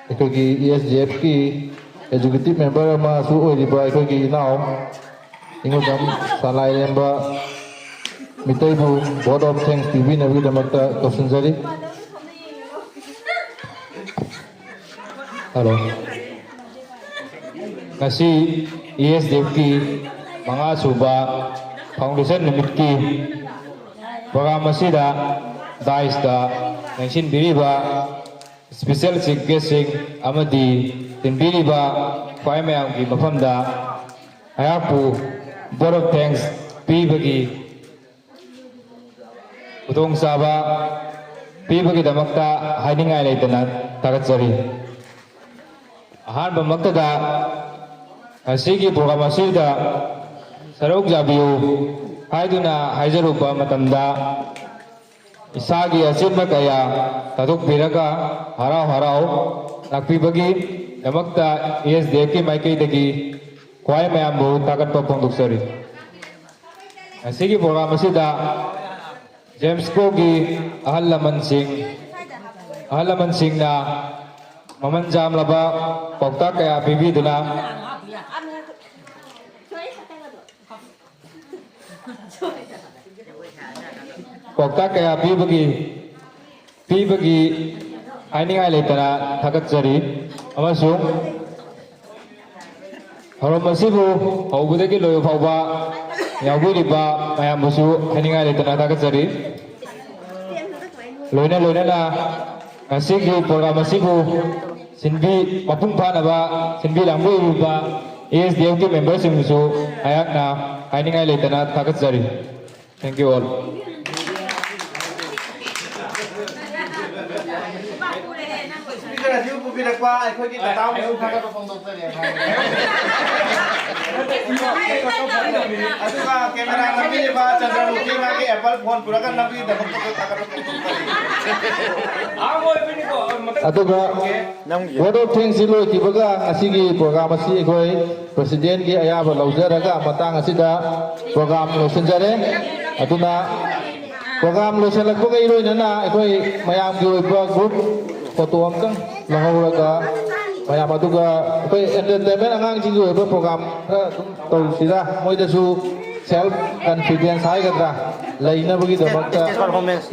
ꯑꯩꯈꯣꯏꯒꯤ ꯏ ꯑꯦꯁ ꯗꯤ ꯑꯦꯐꯀꯤ executive member ꯑꯃꯁꯨ ꯑꯣꯏꯔꯤꯕ ꯑꯩꯈꯣꯏꯒꯤ ꯏꯅꯥꯎ ꯏꯉꯨꯗꯝ ꯁꯂꯥꯏꯔꯦꯝꯕ ꯃꯤꯇꯩꯕꯨ vote of thanks ꯄꯤꯕꯤꯅꯕꯒꯤꯗꯃꯛꯇ ꯀꯧꯁꯤꯟꯖꯔꯤ꯫ ꯍꯜꯂꯣ꯫ ꯉꯁꯤ ꯏ ꯑꯦꯁ ꯗꯤ ꯑꯦꯐꯀꯤ ꯃꯉꯥ ꯁꯨꯕ foundation ꯅꯨꯃꯤꯠꯀꯤ program ꯑꯁꯤꯗ dais ꯇ ꯂꯦꯡꯁꯤꯟꯕꯤꯔꯤꯕ special chief guest ꯁꯤꯡ ꯑꯃꯗꯤ ꯇꯤꯟꯕꯤꯔꯤꯕ ꯈ꯭ꯋꯥꯏ ꯃꯌꯥꯝꯒꯤ ꯃꯐꯝꯗ ꯑꯩꯍꯥꯛꯄꯨ vote of thanks ꯄꯤꯕꯒꯤ ꯈꯨꯗꯣꯡꯆꯥꯕ ꯄꯤꯕꯒꯤꯗꯃꯛꯇ ꯍꯥꯏꯅꯤꯡꯉꯥꯏ ꯂꯩꯇꯅ ꯊꯥꯒꯠꯆꯔꯤ꯫ ꯑꯍꯥꯟꯕꯃꯛꯇꯗ ꯉꯁꯤꯒꯤ ꯄ꯭ꯔꯣꯒ꯭ꯔꯥꯝ ꯑꯁꯤꯗ ꯁꯔꯨꯛ ꯌꯥꯕꯤꯌꯨ ꯍꯥꯏꯗꯨꯅ ꯍꯥꯏꯖꯔꯨꯕ ꯃꯇꯝꯗ, ꯏꯁꯥꯒꯤ ꯑꯆꯤꯟꯕ ꯀꯌꯥ ꯊꯥꯗꯣꯛꯄꯤꯔꯒ ꯍꯔꯥꯎ ꯍꯔꯥꯎ ꯂꯥꯛꯄꯤꯕꯒꯤꯗꯃꯛꯇ ꯏ ꯑꯦꯁ ꯗꯤ ꯑꯦꯐꯀꯤ ꯃꯥꯏꯀꯩꯗꯒꯤ ꯈ꯭ꯋꯥꯏ ꯃꯌꯥꯝꯕꯨ ꯊꯥꯒꯠꯄ ꯐꯣꯡꯗꯣꯛꯆꯔꯤ꯫ ꯉꯁꯤꯒꯤ ꯄ꯭ꯔꯣꯒ꯭ꯔꯥꯝ ꯑꯁꯤꯗ ꯖꯦꯝꯁꯀꯣꯒꯤ ꯑꯍꯜ ꯂꯃꯟꯁꯤꯡ, ꯑꯍꯜ ꯂꯃꯟꯁꯤꯡꯅ ꯃꯃꯜ ꯌꯥꯝꯂꯕ ꯄꯥꯎꯇꯥꯛ ꯀꯌꯥ ꯄꯤꯕꯤꯗꯨꯅ ꯄꯥꯎꯇꯥꯛ ꯀꯌꯥ ꯄꯤꯕꯒꯤ, ꯄꯤꯕꯒꯤ ꯍꯥꯏꯅꯤꯡꯉꯥꯏ ꯂꯩꯇꯅ ꯊꯥꯒꯠꯆꯔꯤ꯫ ꯑꯃꯁꯨꯡ ꯊꯧꯔꯝ ꯑꯁꯤꯕꯨ ꯍꯧꯕꯗꯒꯤ ꯂꯣꯏꯕ ꯐꯥꯎꯕ ꯌꯥꯎꯕꯤꯔꯤꯕ ꯃꯌꯥꯝꯕꯨꯁꯨ ꯍꯥꯏꯅꯤꯡꯉꯥꯏ ꯂꯩꯇꯅ ꯊꯥꯒꯠꯆꯔꯤ꯫ ꯂꯣꯏꯅ ꯂꯣꯏꯅꯅ ꯉꯁꯤꯒꯤ ꯄ꯭ꯔꯣꯒ꯭ꯔꯥꯝ ꯑꯁꯤꯕꯨ ꯁꯤꯟꯕꯤ, ꯃꯄꯨꯡ ꯐꯥꯅꯕ ꯁꯤꯟꯕꯤ ꯂꯥꯡꯕꯤꯔꯤꯕ ꯑꯦ ꯑꯦꯁ ꯗꯤ ꯑꯦꯝꯒꯤ ꯃꯦꯝꯕꯔꯁꯤꯡꯕꯨꯁꯨ ꯑꯩꯍꯥꯛꯅ ꯍꯥꯏꯅꯤꯡꯉꯥꯏ ꯂꯩꯇꯅ ꯊꯥꯒꯠꯆꯔꯤ꯫ Thank you all. ꯁ꯭ꯄꯤꯀꯔ ꯑꯁꯤꯕꯨ ꯄꯨꯕꯤꯔꯛꯄ ꯑꯩꯈꯣꯏꯒꯤ ꯇꯇꯥ ꯑꯃꯁꯨ ꯊꯥꯒꯠꯄ ꯐꯣꯡꯗꯣꯛꯆꯔꯤ꯫ ꯑꯗꯨꯒ ꯀꯦꯃꯦꯔꯥ ꯅꯝꯕꯤꯔꯤꯕ ꯆꯟꯗ꯭ꯔꯃꯨꯈꯤ ꯃꯥꯒꯤ ꯑꯦꯄꯜ ꯐꯣꯟ ꯄꯨꯔꯒ ꯅꯝꯕꯤꯗꯃꯛꯇꯁꯨ ꯊꯥꯒꯠꯄ ꯐꯣꯡꯗꯣꯛꯆꯔꯤ꯫ ꯑꯗꯨꯒ ꯅꯪꯒꯤ ꯋꯥꯔꯗ ꯑꯣꯐ ꯊꯦꯡꯁꯁꯤ ꯂꯣꯏꯈꯤꯕꯒ ꯉꯁꯤꯒꯤ ꯄ꯭ꯔꯣꯒ꯭ꯔꯥꯝ ꯑꯁꯤ ꯑꯩꯈꯣꯏ ꯄ꯭ꯔꯁꯤꯗꯦꯟꯒꯤ ꯑꯌꯥꯕ ꯂꯧꯖꯔꯒ ꯃꯇꯥꯡ ꯑꯁꯤꯗ ꯄ꯭ꯔꯣꯒ꯭ꯔꯥꯝ ꯂꯣꯏꯁꯤꯟꯖꯔꯦ꯫ ꯑꯗꯨꯅ ꯄ꯭ꯔꯣꯒ꯭ꯔꯥꯝ ꯂꯣꯏꯁꯤꯜꯂꯛꯄꯒ ꯏꯔꯣꯏꯅꯅ ꯑꯩꯈꯣꯏ ꯃꯌꯥꯝꯒꯤ ꯑꯣꯏꯕ ꯒ꯭ꯔꯨꯞ ꯐꯣꯇꯣ ꯑꯝꯇꯪ ꯂꯧꯍꯧꯔꯒ ꯃꯌꯥꯝ ꯑꯗꯨꯒ ꯑꯩꯈꯣꯏ ꯑꯦꯟꯇꯔꯇꯦꯟꯃꯦꯟ ꯑꯉꯥꯡꯁꯤꯡꯒꯤ ꯑꯣꯏꯕ ꯄ꯭ꯔꯣꯒ꯭ꯔꯥꯝ ꯈꯔ ꯑꯗꯨꯝ ꯇꯧꯁꯤꯔꯥ, ꯃꯣꯏꯗꯁꯨ ꯁꯦꯜꯐ ꯀꯟꯐꯤꯗꯦꯟꯁ ꯍꯥꯏꯒꯗ꯭ꯔꯥ ꯂꯩꯅꯕꯒꯤꯗꯃꯛꯇ,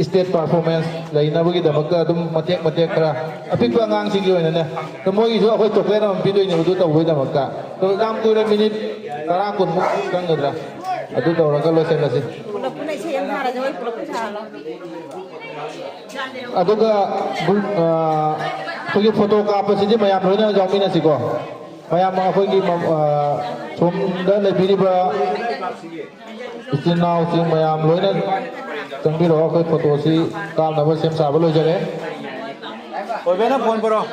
ꯁ꯭ꯇꯦꯖ ꯄꯔꯐꯣꯔꯃꯦꯟꯁ ꯂꯩꯅꯕꯒꯤꯗꯃꯛꯇ ꯑꯗꯨꯝ ꯃꯇꯦꯛ ꯃꯇꯦꯛ ꯈꯔ ꯑꯄꯤꯛꯄ ꯑꯉꯥꯡꯁꯤꯡꯒꯤ ꯑꯣꯏꯅꯅꯦ꯫ ꯑꯗꯣ ꯃꯣꯏꯒꯤꯁꯨ ꯑꯩꯈꯣꯏ ꯆꯣꯀ꯭ꯂꯦꯠ ꯑꯃ ꯄꯤꯗꯣꯏꯅꯦꯕ ꯑꯗꯨ ꯇꯧꯕꯒꯤꯗꯃꯛꯇ꯫ ꯑꯗꯣ ꯌꯥꯝ ꯀꯨꯏꯔꯣꯏ, ꯃꯤꯅꯤꯠ ꯇꯔꯥ ꯀꯨꯟꯃꯨꯛ ꯆꯪꯒꯗ꯭ꯔꯥ, ꯑꯗꯨ ꯇꯧꯔꯒ ꯂꯣꯏꯁꯤꯜꯂꯁꯤ꯫ ꯄꯨꯂꯞ ꯄꯨꯟꯅ ꯏꯁꯩ ꯑꯃ ꯁꯥꯔꯁꯦ, ꯍꯣꯏ, ꯄꯨꯂꯞ ꯄꯨꯟꯅ ꯁꯥꯍꯜꯂꯣ꯫ ꯑꯗꯨꯒ ꯒ꯭ꯔꯨꯞ, ꯑ, ꯑꯩꯈꯣꯏꯒꯤ ꯐꯣꯇꯣ ꯀꯥꯞꯄꯁꯤꯗꯤ ꯃꯌꯥꯝ ꯂꯣꯏꯅ ꯌꯥꯎꯃꯤꯟꯅꯁꯤꯀꯣ꯫ ꯃꯌꯥꯝ ꯑꯩꯈꯣꯏꯒꯤ ꯃ-, ꯑ, ꯁꯣꯝꯗ ꯂꯩꯕꯤꯔꯤꯕ ꯏꯆꯤꯟ ꯏꯅꯥꯎꯁꯤꯡ ꯃꯌꯥꯝ ꯂꯣꯏꯅ ꯆꯪꯕꯤꯔꯛꯑꯣ, ꯑꯩꯈꯣꯏ ꯐꯣꯇꯣꯁꯤ ꯀꯥꯞꯅꯕ ꯁꯦꯝ ꯁꯥꯕ ꯂꯣꯏꯖꯔꯦ꯫ ꯑꯣꯏꯕꯅ ꯐꯣꯟ ꯄꯨꯔꯛꯑꯣ꯫